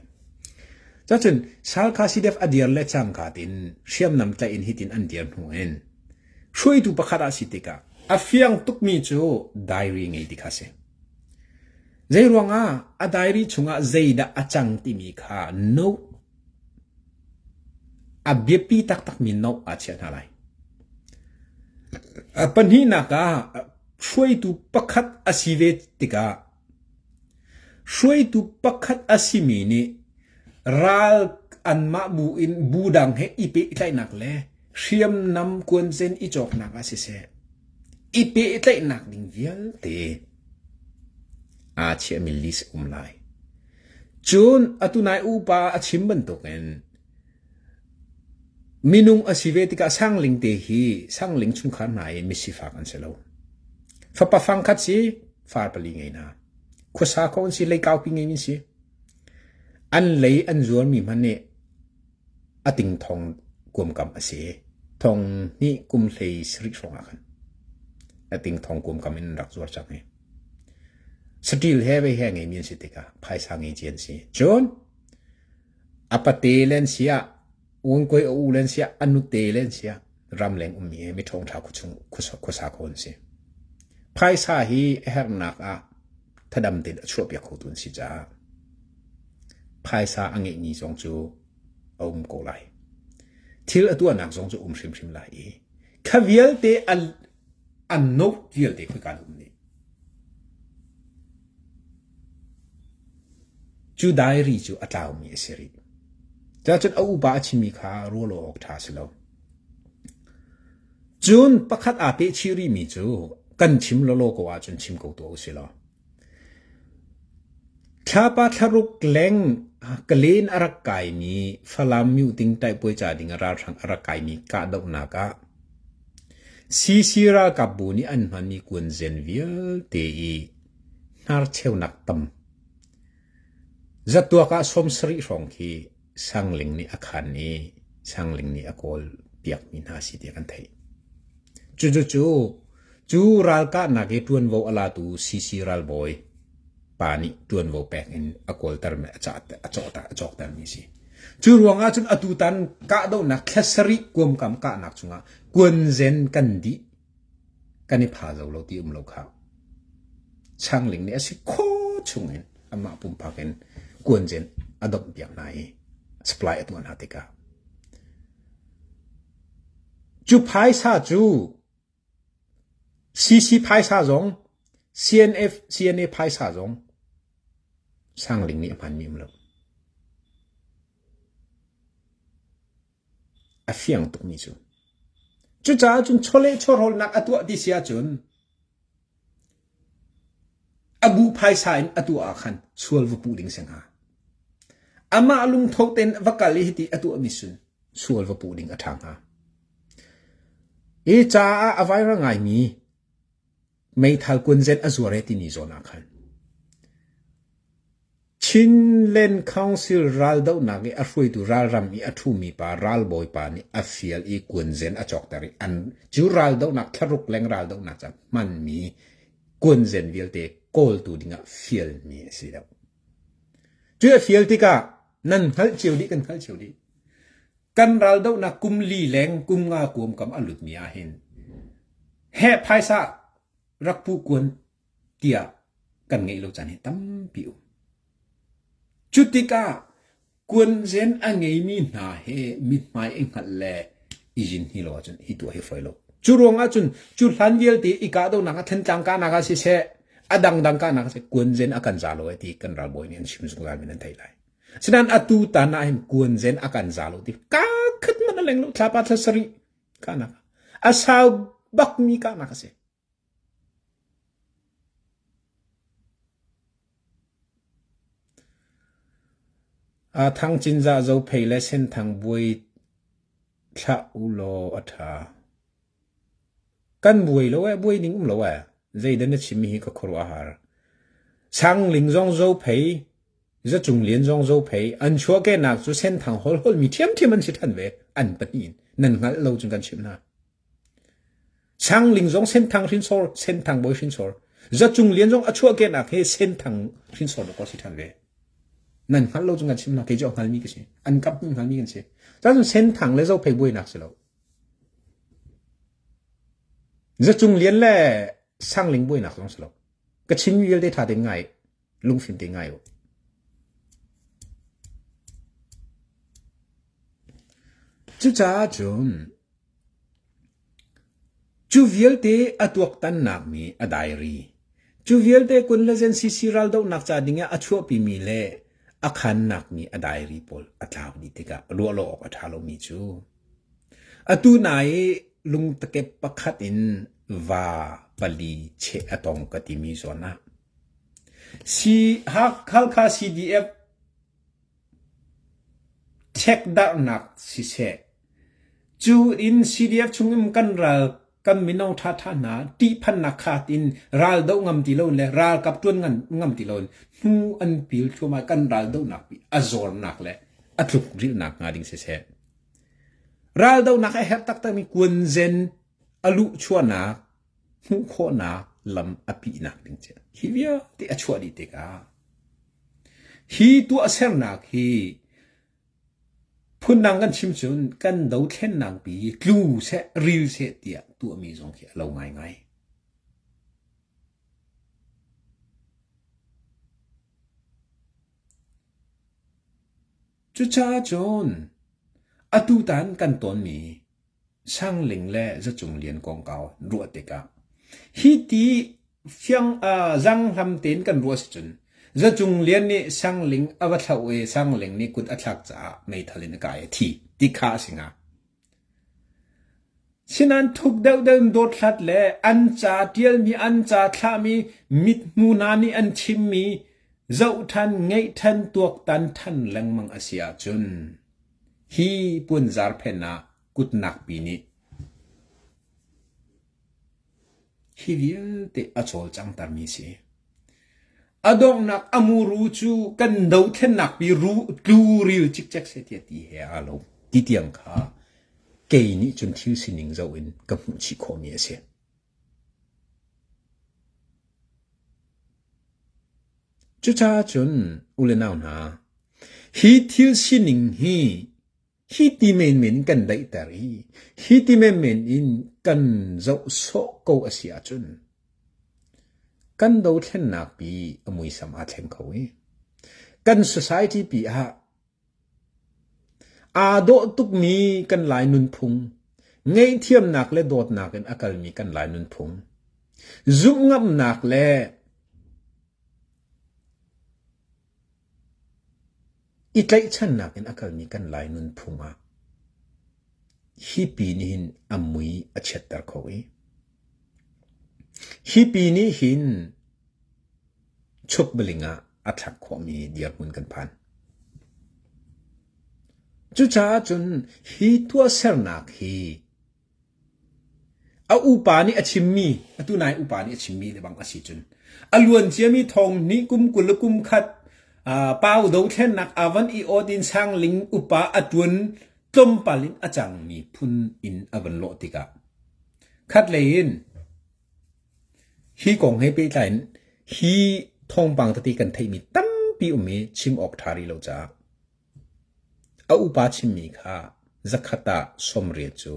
Cacun Salkha CDF a dir le cangka tin hriamnam tlaih in hitin an dir hnu in hruaitu pakhat ah si tikah a fiang tukmi cu diary ngei ti kha si. Zei ruangah a diary chungah zeidah a cang timi kha note a biapi taktakmi note aa chiah hna lai. A pahnihnak ah hruaitu pakhat a si ve tikah hruaitu pakhat a simi nih ral anmah bu in bu dang he i pehtlaihnak le hriamnam kuanzen i cawknak ah siseh i pehtlaihnak ding vialte aa chiahmi list um lai. Cun atu nai upa a chim bantukin minung a si ve tikah sangling te hi sangling chungkhar hna i misifak an si lo. Fapa fangkhat si far pali ngei hna. Khuasa ko an si, lei kaupi ngei mi si. An lei an zuarmi hmanh nih a ting thong kuamkam a si. Thong hnih kum hlei sarih hrawng ah khan a ting thong kuamkam in an rak zuar cang hi. Saṭil he vei he ngeimi an si tikah phaisa ngei ci an si. Cun a pate le an si ah, ungkoi a u le an si ah, a nute le an si ah, ramleng ummi he mi ṭhawngṭha khuachung khuasa kho an si. Phaisa hi a herhnak ah thadam tein a chuahpiak khotu an si caah phaisa a ngeihmi zong cu a um ko lai. Thil a tuahnak zong cu um hrimhrim lai i kha vialte an an note vialte khoika um nih. Cu diary cu a tlaumi a si rih. Cacun a upa a chimmi kha rual awk ṭha si lo. Cun pakhat aa peh chih rihmi cu kan chim lawlaw ko ahcun chim ko tuah usih law. Thlapa thlaruk leng kalen a rak kaimi Falam Myuting taihpuai ca ding ah ralhrang a rak kaimi kahdohnak ah CC ralkapbu nih an hmanmi kuanzen vialte i hnarcheunak tam zatuak ah 70 hrawng khi Sangling nih a khan i Sangling nih a kawl piakmi hna si tiah kan theih. Cucu cu ralkahnak i ṭuanvo a latu CC ralbawi pa nih ṭuanvo pek in a kawlter a a cawktermi a si. Cu ruangah cun atutan kahdohnak thla sarih kuamkam kahnak chungah kuanzen kan dih kan i pha zo lo ti um lo kha. Changling nih a si kho chungin amah pumpak in kuanzen a domh piak hna i supply a tuah hna tikah cu phaisa cu CC phaisa zong CNF CNA phaisa zong. Sangling nih a hmanmi um lo. A fiang tukmi cu. Cucaah cun chawleh chawhrawlnak a tuah ti si ahcun a bu phaisa in a tuah ah khan sual va puh ding si hnga. Amah lungtho tein va kal i hiti a tuahmi sun sual va puh ding a ṭha hnga. Hi caah a viral ngaimi meithal kunzen a zuar e timi zawn ah khan Chinland Council raldohnak i a hruaitu ralram i a ṭhumi pa ralbawi pa nih a fial i kuanzen a cawkter i an cu raldohnak thlaruk leng raldohnak ca hmanmi kuanzen vialte kawltu dingah fialmi a si deuh. Cu a fial tikah nan hngalh cio dih kan hngalh cio dih. Kan raldohnak kum li leng kum nga kuam kam a lutmi ahhin heh phaisa rak pu kuan tiah kan ngeih lo caan hi tampi um. Cu tikah kuanzen a ngeimi hna he mithmai i hngalh le i zin hi lo ahcun hi tuah hi fawi lo. Cu ruangah cun cu hlan vialte i kahdohnak ah Thantlang kahnak ah siseh a dangdang kahnak ah siseh kuanzen a kan za lo ai ti kan ralbawi nih an chim zungzal mi nan theih lai. Sinain atu tan ah hin kuanzen a kan za lo ti ka khat man a leng lo thlapa thla sarih kahnak a sau bakmi kahnak a si. Thang Cinzah Zophei le Senthang buai thlah ulaw a ṭha. Kan buai lo ee, buai ning um lo ee. Zeidah na chimmi hi ka khuaruah a har. Sangling zong Zophei, Zacung Lian zong Zophei, an chuahkehnak cu Senthang holh mi ṭhiamṭhiam an si ṭhan ve, an pahnih in. Nan hngalh lo cun kan chimh hna. Sangling zong Senthang hrinsor, Senthang bawi hrinsor. Zacung Lian zong a chuahkehnak hi Senthang hrinsor dawk si ṭhan ve. Nan hngalh lo cu kan chim hna, kei cu a hngalmi ka si. An kap hnu hngalmi kan si. Cun Senthang le Zophei buainak si lo. Zacung Lian le Sangling buainak zong si lo. Ka chim vialte ṭha tein ngai, lungfim te ngai u. Cucaah cun Cu vialte a tuaktannak mi a diary, cu vialte kun le ZNCC raldohnak ca dingah a chuahpimi le a khannak mi a diary pawl a tlau dih tikah ruah lo awk a ṭha lomi cu atu nai i lungtakep pakhat in va pali cheh a tong ka timi zawn ah Halkha CDF Ṭhekdarhnak siseh, cu in CDF chungin kan ral kan mino ṭhaṭha hna ṭihphannak kha tiin ral doh ngam ti loin le ralkap ṭuan ngam ti loin hnu an pil thluahmah kan ral dohnak pi a zornak le a tluk rilhnak hnga ding siseh. Ral dohnak a herh taktakmi kuanzen a luhchuahnak hmuh khawhnak lam a pihnak ding cu hi vialte a chuah dih tikah hi tuahsernak hi phundang kan chim cun kan dothlennak pi tlu seh ril seh tiah tuahmi zong khi a lo ngaingai. Cucaah cun atutan kan tawnmi Sangling le Zacung Lian kongkau ruah tikah hi ti fiang zanghlam tein kan ruah si cun Zacung Lian nih Sangling a va thlauh i Sangling nih kut a thlak caah meithal in a kai a thi ti kha a si hnga. Sinain thuk deuhdeuh in dothlat le an ca ṭialmi, an ca thlahmi, mithmu hna nih an chimmi zoh ṭhan, ngeih ṭhan, tuaktan ṭhan lengmang a si ahcun hi puanzar phen ah kutnak pi nih hi vialte a cawlcanghtermi si. A donghnak a muru cu kan dothlennak pi ru tluril cikcek seh tiah ti he aa lo. Ti tiang kha kei nih cun thil sining zoh in ka hmuh chih khawhmi a si. Cucaah cun u le nau hna, hi thil sining hi Hi ti menmen in kan daihter i hi ti menmen in kan zoh sawh ko a si ahcun kan dothlennak pi a muisam aa thleng kho i kan society pi ah aa dawh tukmi kan Lai nunphung, ngaihthiamnak le dawtnak in a kalmi kan Lai nunphung, zumhngamnak le. I tlaihchannak in a kalmi kan Lai nunphung ah hi pi nih hin a mui a chiatter kho i hi pi nih hin chukbaling ah a thlak khawhmi dirhmun kan phan. Cucaah cun hi tuahsernak hi A upa nih a chimmi, atu nai upa nih a chimmi le bang a si cun a luan ciami thong hnih kum 20 le kum khat pau dothlennak avan i awt in sangling upa a tuan tlawmpal in a cangmi phun in a van lawh tikah khatlei in hi kong he pehtlai in hi thawngpang tete kan theihmi tampi um i chim awk ṭha rih lo caah A upa chimmi kha zakhat ah 80 cu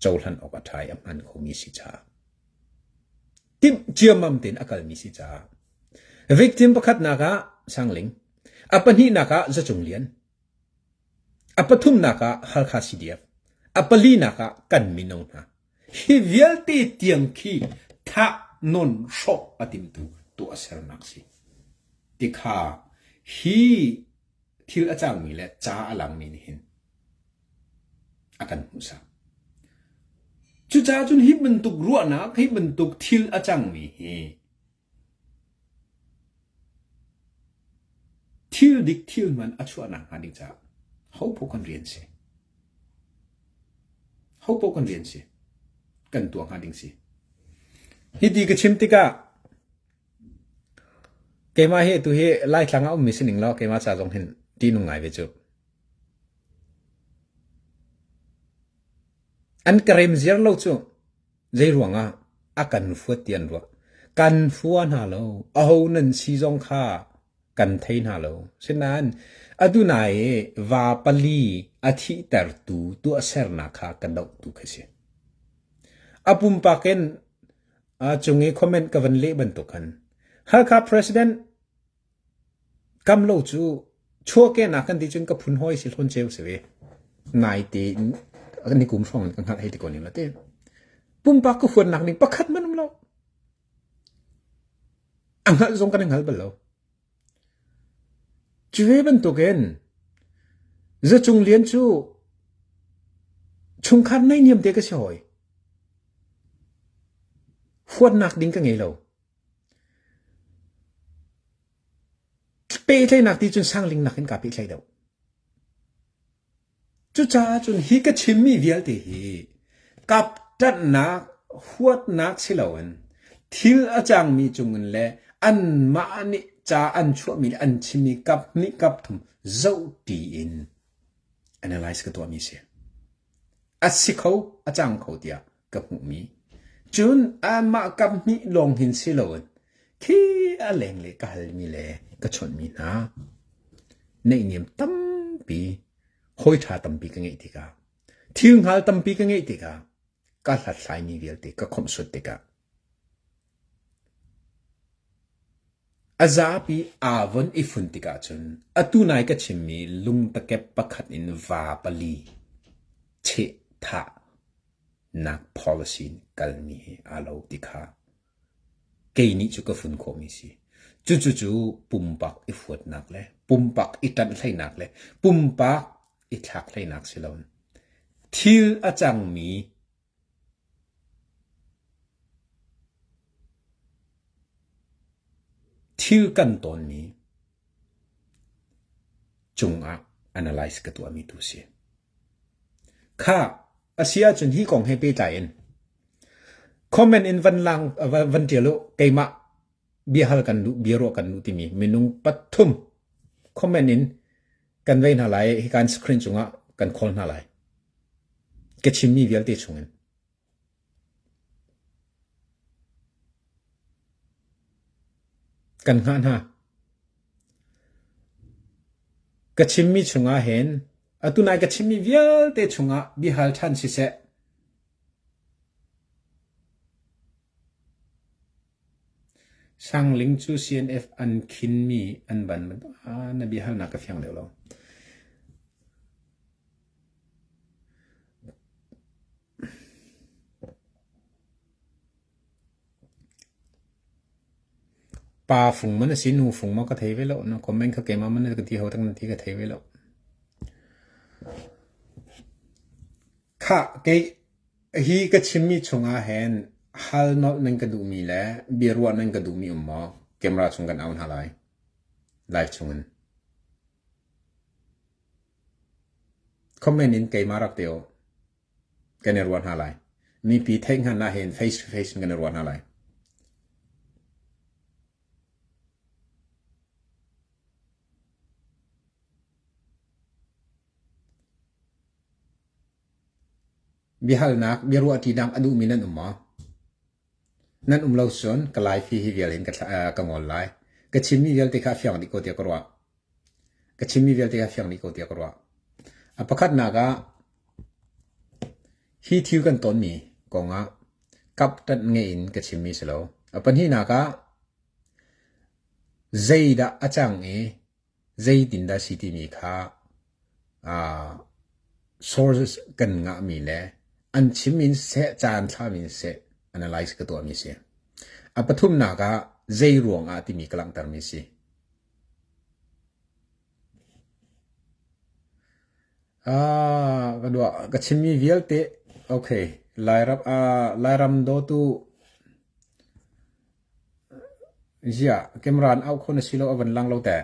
cohlan awk a ṭha i a hmaan khomi si caah timh ciammam tein a kalmi si caah victim pakhatnak ah Sangling, a pahnihnak ah Za Cung Lian, a pathumnak ah Halkha CDF, a palinak ah kan mino hna. Hi vialte tiang khi thah nawn hrawh a timtu tuahsernak si. Tikha hi thil a cangmi le ca a langmi nih hin a kan hmuhsak. Cucaah cun hi bantuk ruahnak, hi bantuk thil a cangmi hi thil dik thil hman a chuahnak hnga ding caah hopoh kan rian si. Hopoh kan rian si. Kan tuah hnga ding si. Hiti ka chim tikah Keimah hi atu hi Laitlang ah ummi si ning law keimah ca zong hin ṭihnung ngai ve cu. An ka rem ziar lo cu zei ruangah a kan fuat ti an ruah. Kan fua hna lo. Aho nan si zong kha kan thei hna lo. Sinain atu nai i va pali a thihtertu tuahsernak kha ka dohtu khi si. A pumpak in A cung i comment ka van leh bantuk khan Halkha President kam lo cu chuahkehnak kan ti cun ka phun hawi si hlawn ceu si ve. Naite in ni kum hrawng in ka hngalh hei ti ko ning la te. Pumpak ka huatnak ning pakhat man um lo. A hngalh zong kan i hngal bal lo. Cu ve bantukin Za Cung Lian cu chungkhar naihniam te ka si hawi. Huatnak ding ka ngei lo. Pehtlaihnak ti cun sangling nakin kaa pehtlaih deuh. Cucaah cun hi ka chimmi vialte hi kapṭanhnak, huatnak si loin thil a cangmi cungin le anmah nih ca an chuahmi le an chimmi kap hnih kap thum zohṭi in analyze ka tuahmi a si. A si kho, a cang kho tiah ka hmuhmi. Cun anmah kap hnih lawng hin si loin khi a lenglei ka halmi le ka chawnhmi hna naihniam tampi hawi ṭha tampi ka ngeih tikah thil hngal tampi ka ngeih tikah ka hlathlaimi vialte ka khawmhsuat tikah a zapi aa von i fun tikah cun atu nai ka chimmi lungtakep pakhat in va pali cheh thah nak policy in kalmi he aa lo ti kha kei nih cu ka fun khawhmi si. Cucu cu pumpak i huatnak le pumpak i ṭanhhleinak le pumpak i thlakhleinak si loin thil a cangmi thil kan tawnmi cungah analyze ka tuahmi tu si. Kha a si ahcun hi kong he pehtlai in comment in van lang van ṭial u keimah biahal kan duh biaruah kan duh timi minung pathum comment in kan vei hna lai hi kan screen cungah kan call hna lai ka chimmi vialte chungin Kan hngah hna. Ka chimmi chungah hin atu nai ka chimmi vialte chungah biahal ṭhan siseh, Sangling cu CNF an khinmi an ban ah na biahalnak ka fiang deuh lo. Pa fung man a si nu fung ma ka thei ve lo. Na comment kha keimah man ka ti ho tak na ti ka thei ve lo. Khah kei hi ka chimmi chungah hin hal nolh nan ka duhmi le biaruah nan ka duhmi um maw? Camera chung kan au hna lai. Live chungin. Comment in keimah rak te u. Kan i ruah hna lai. Mipi theih hngan ah hin face to face in kan i ruah hna lai. Biahalnak, biaruahṭi dang a duhmi nan um maw? Nan um lo cun ka live hi hi vial hin ka, ka ngol lai. Ka chimmi vialte kha a fiang dih ko tiah ka ruah. Ka chimmi vialte kha a fiang dih ko tiah ka ruah. A pakhatnak ah, hi thil kan tonmi kongah kap ṭanh ngei in ka chimmi si lo. A pahnihnak ah, zeidah a cang i zeitindah si timi kha sources kan ngahmi le an chim in siseh, caan thlami in siseh analyze ka tuahmi si. A pathumnak ah zei ruang ah timi ka langhtermi si. Ka dua ka chimmi vialte okay Lairam Lairam dawtu Ziah, camera an auh kho na si lo a van lang lo teh.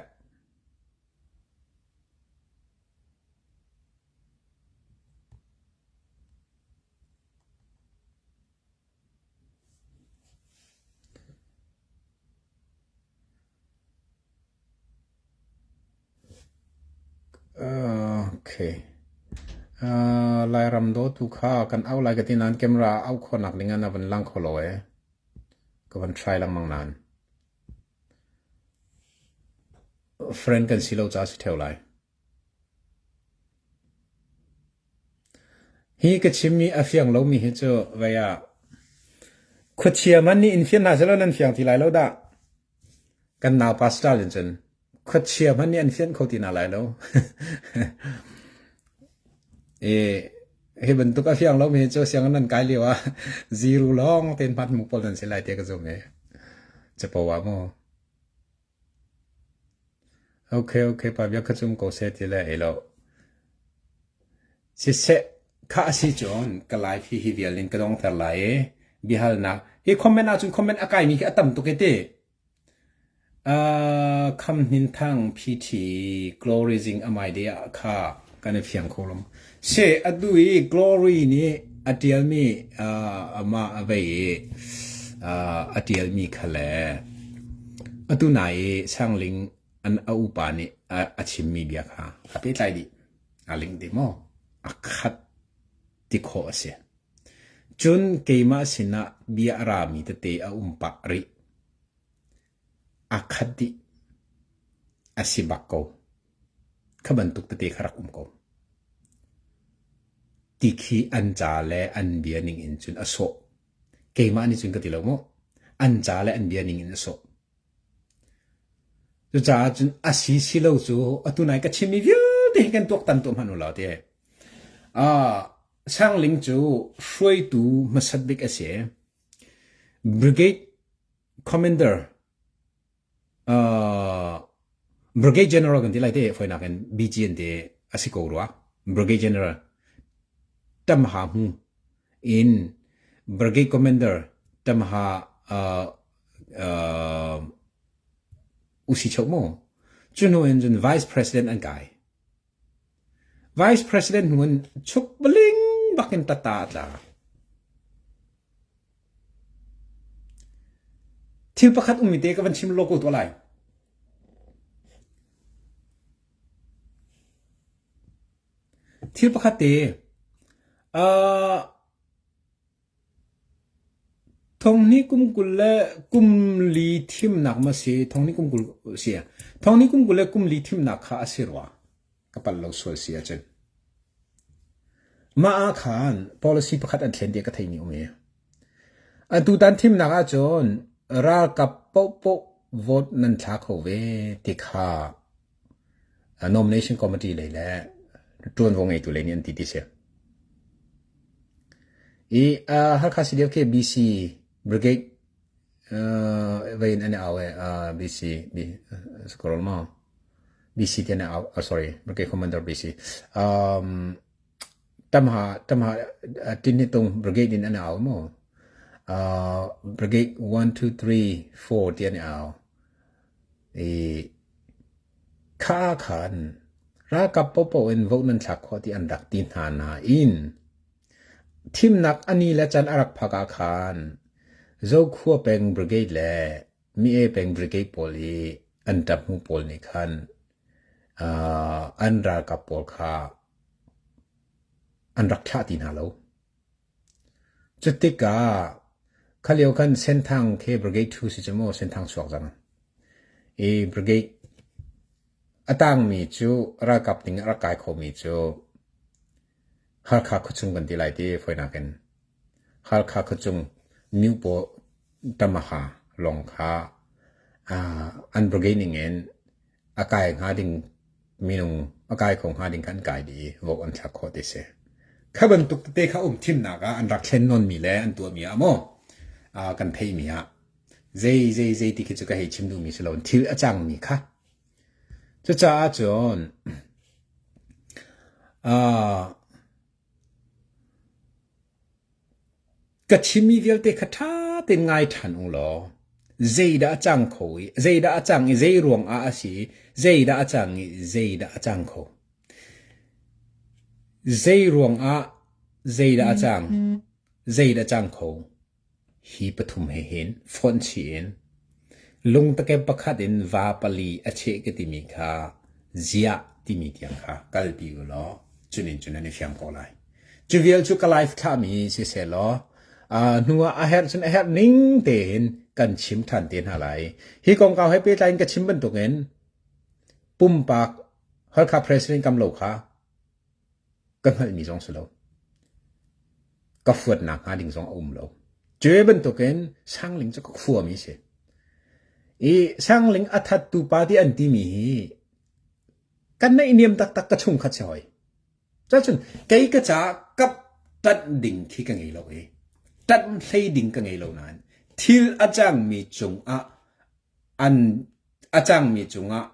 Okay. Lairam dawtu kha kan auh lai ka ti nain camera auh khawhnak ding ah na van lang kho lo ee. Ka van try lengmang nain. Friend kan si lo caah si ṭheo lai. Hi ka chimmi a fiang lomi hi cu vei ah khuachia man nih in fian hna selaw nan fiang ti lai lo dah. Kan nau pastor in cun khuachia hmanh nih an fianh kho ti hna lai lo. I hi bantuk a fiang lomi hi cu sianginn nan kai lio ah zero lawng tein hman mu pawl nan si lai tiah ka zum i capo ah mu. Okay, okay, pa bia kha cum ko seh ti le ei lo. Siseh, kha a si cun ka live hi hi vial in ka dongter lai i biahalnak hi comment ahcun comment a kaimi khi a tam tuk i ti. Kham Hnin Thang PT Glory Zing amai de ah kha kan i fiang kho lo. Se atu i Glory nih a ṭialmi amah a vei i a ṭialmi kha le atu nai i Sangling an a upa nih a chimmi bia kha a pehtlai dih. Aa ling dih maw? A khat ti khawh a si. Cun keimah sinah bia a rami tete a um pah rih. Aa khat dih. A si bak ko. Kha bantuk tete kha rak um ko. Ti khi an ca le an bia ning in cun a sawh. Keimah nih cun ka ti lo mu. An ca le an bia ning in a sawh. Cucaah cun a si si lo cu atu nai ka chimmi vialte hi kan tuaktan tuah hmanh u law ti. Sangling cu hruaitu hmasat bik a si. Brigade Commander Brigade General kan ti lai te foinak in BG an ti a si ko rua. Brigade General Tamha Hmu in Brigade Commander Tamha usi chok mu. Cu hnu in cun Vice President an kai. Vice President hnu in chuk baling bakin tata a tla. Thil pakhat ummi te ka van chim logo tuah lai. Thil pakhat te Thonghnih kum 20 le kum li thimnak ma si thonghnih kum 20 si thonghnih kum 20 le kum li thimnak kha a si rua ka palh lo sual si ahcun mah ah khan policy pakhat an thlen tiah ka theimi um i atutan thimnak ahcun ralkap paohpaoh vote nan thla kho ve ti kha nomination committee lei le ṭuanvo ngeitu lei nih an ti ti si. I Halkha CDF khi BC Brigade Vein an i au e BC B scroll ma BC ti an i au sorry Brigade Commander BC um tamha tamha tin hi tung brigade in an i au mu brigade 1 2 3 4 ti an i au i kha khan ralkap popo in vote nan thlak khawh ti an rak ti hna nain Thimnak a ni le can a rak phak ah khan Zokhua peng Brigade le Mi-e peng Brigade pawl i an ṭahmu pawl nih khan an ralkap pawl kha an rak thlah ti hna lo. Cutikah kha lio khan Senthang khi Brigade 2 si cu maw Senthang chuak cang. I Brigade a tangmi cu ralkap ning a rak kai khomi cu Halkha khuachung kan ti lai ti fawinak in Halkha khuachung Myopaw Tamaha lawng kha an brigade ning in a kai hnga ding minung a kai kho hnga ding kha an kai dih i vote an thlak khawh ti si. Kha bantuk tete kha um thimnak ah an rak thlen nawnmi le an tuahmi ah maw kan theihmi ah zei zei zei ti khi cu ka hei chim duhmi si lo thil a cangmi kha Cucaah cun ka chimmi vialte kha ṭha tein ngai ṭhan u law zeidah a cang kho i zeidah a cang i zei ruangah a si i zeidah a cang i zeidah a cang kho. Zei ruangah zeidah a cang, zeidah a cang kho. Hi pathum he hin fonh chih in lungtakep pakhat in va pali a cheh ka timi kha ziah timi tiang kha kalpi u law cunin cun nan i fiang ko lai. Cu vial cu ka live thlahmi siseh law hnu ah a herh cun a herh ning tein kan chim ṭhan te hna lai. Hi kongkau he pehtlai in ka chim bantukin pumpak Halkha President kam lo kha ka hngalhmi zong si lo. Ka fuatnak hnga ding zong a um lo. Cu bantukin Sangling cu ka khuami si. I Sangling a thattu pa ti an timi hi kan naihniam taktak ka chungkhat si hoi. Cacun kei ka caah kap ṭanh ding khi ka ngei lo i ṭanh hlei ding ka ngei lo nain thil a cangmi cungah an a cangmi cungah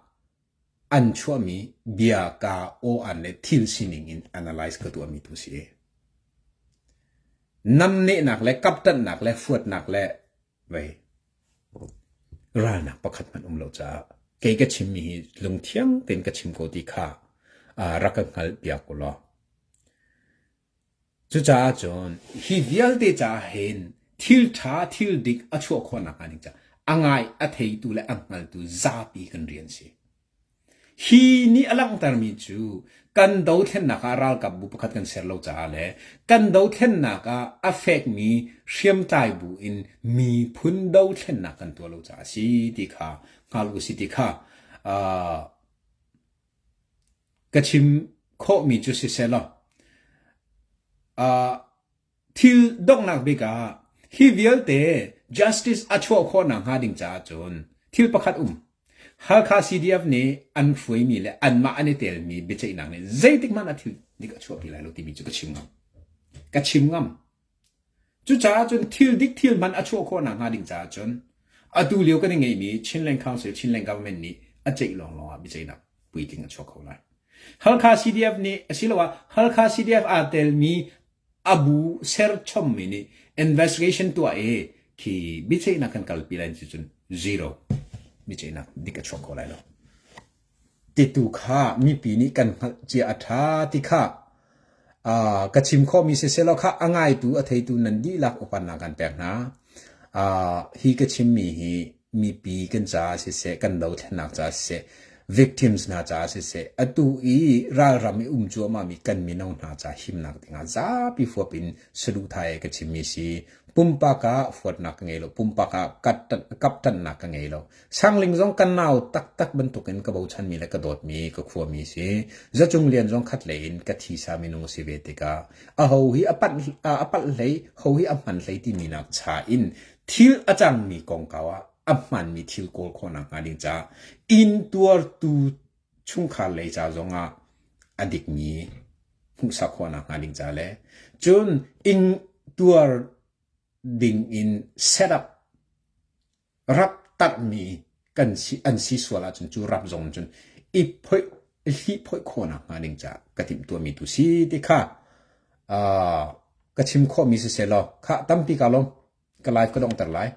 an chuahmi bia kaa aw-an le thil sining in analyze ka tuahmi tu si. Namnehnak le kapṭanhnak le fuatnak le vei ralnak pakhat hmanh um lo caah kei ka chimmi hi lungthiang tein ka chim ko ti kha rak ka hngalh piak u law. Cucaah cun hi vialte caah hin thil ṭha thil dik a chuah khawh nakhnga ding caah a ngai a theitu le a hngaltu zapi kan rian si. Hi nih a langhtermi cu kan dothlennak ah ralkapbu pakhat kan ser lo caah le kan dothlennak ah a fekmi hriamtlai bu in miphun dothlennak kan tuah lo caah a si ti kha hngal u si ti kha Ka chim khawhmi cu siseh law, thil donghnak bik ah hi vialte justice a chuah khawh nakhnga ding caah cun thil pakhat um. Halkha CDF nih an hruaimi le anmah an i telmi biaceihnak nih zeitik hmanh ah thil dik a chuahpi lai lo timi cu ka chim ngam. Ka chim ngam. Cucaah cun thil dik thil hman a chuah khawh nakhnga ding caah cun atu lio kan i ngeihmi Chinland Council, Chinland Government nih a ceih lawnglawng ah biaceihnak puitling a chuak kho lai. Halkha CDF nih asiloah Halkha CDF aa telmi a bu serchommi nih investigation tuah i khi biaceihnak kan kalpi lai ti cun zero biaceihnak dik a chuak kho lai lo. Titu kha mipi nih kan hngalh cia a ṭha ti kha ka chim khawhmi siseh kha a ngaitu a theitu nan dihlak upatnak kan pek hna. Hi ka chimmi hi mipi kan caah siseh, kan dothlennak caah siseh, victims hna caah siseh, atu i ralram i um cuahmahmi kan mino hna ca himnak dingah zapi huap in saduhthah he ka chimmi si. Pumpak ah huatnak ka ngei lo, pumpak ah kapṭanhnak ka ngei lo. Sangling zong kan nau taktak bantukin ka bochanmi le ka dawtmi ka khuami si. Zacung Lian zong khat lei in ka thisa minung si ve tikah aho hi a panh a palh hlei, ho hi a hman hlei timi nak cha in thil a cangmi kongkau ah a hmanmi thil kawl khawhnak hnga ding caah inn tuartu chungkhar lei ca zongah a dikmi hmuhsak khawhnak hnga ding ca le cun ing tuar ding in set up. Rap tarhmi kan si an si sual ahcun cu rap zong cun i phoih i hlihphoih khawhnak hnga ding caah ka timhtuahmi tu si ti kha ka chim khawhmi siseh law khah tampi ka lawm. Ka live ka donghter lai.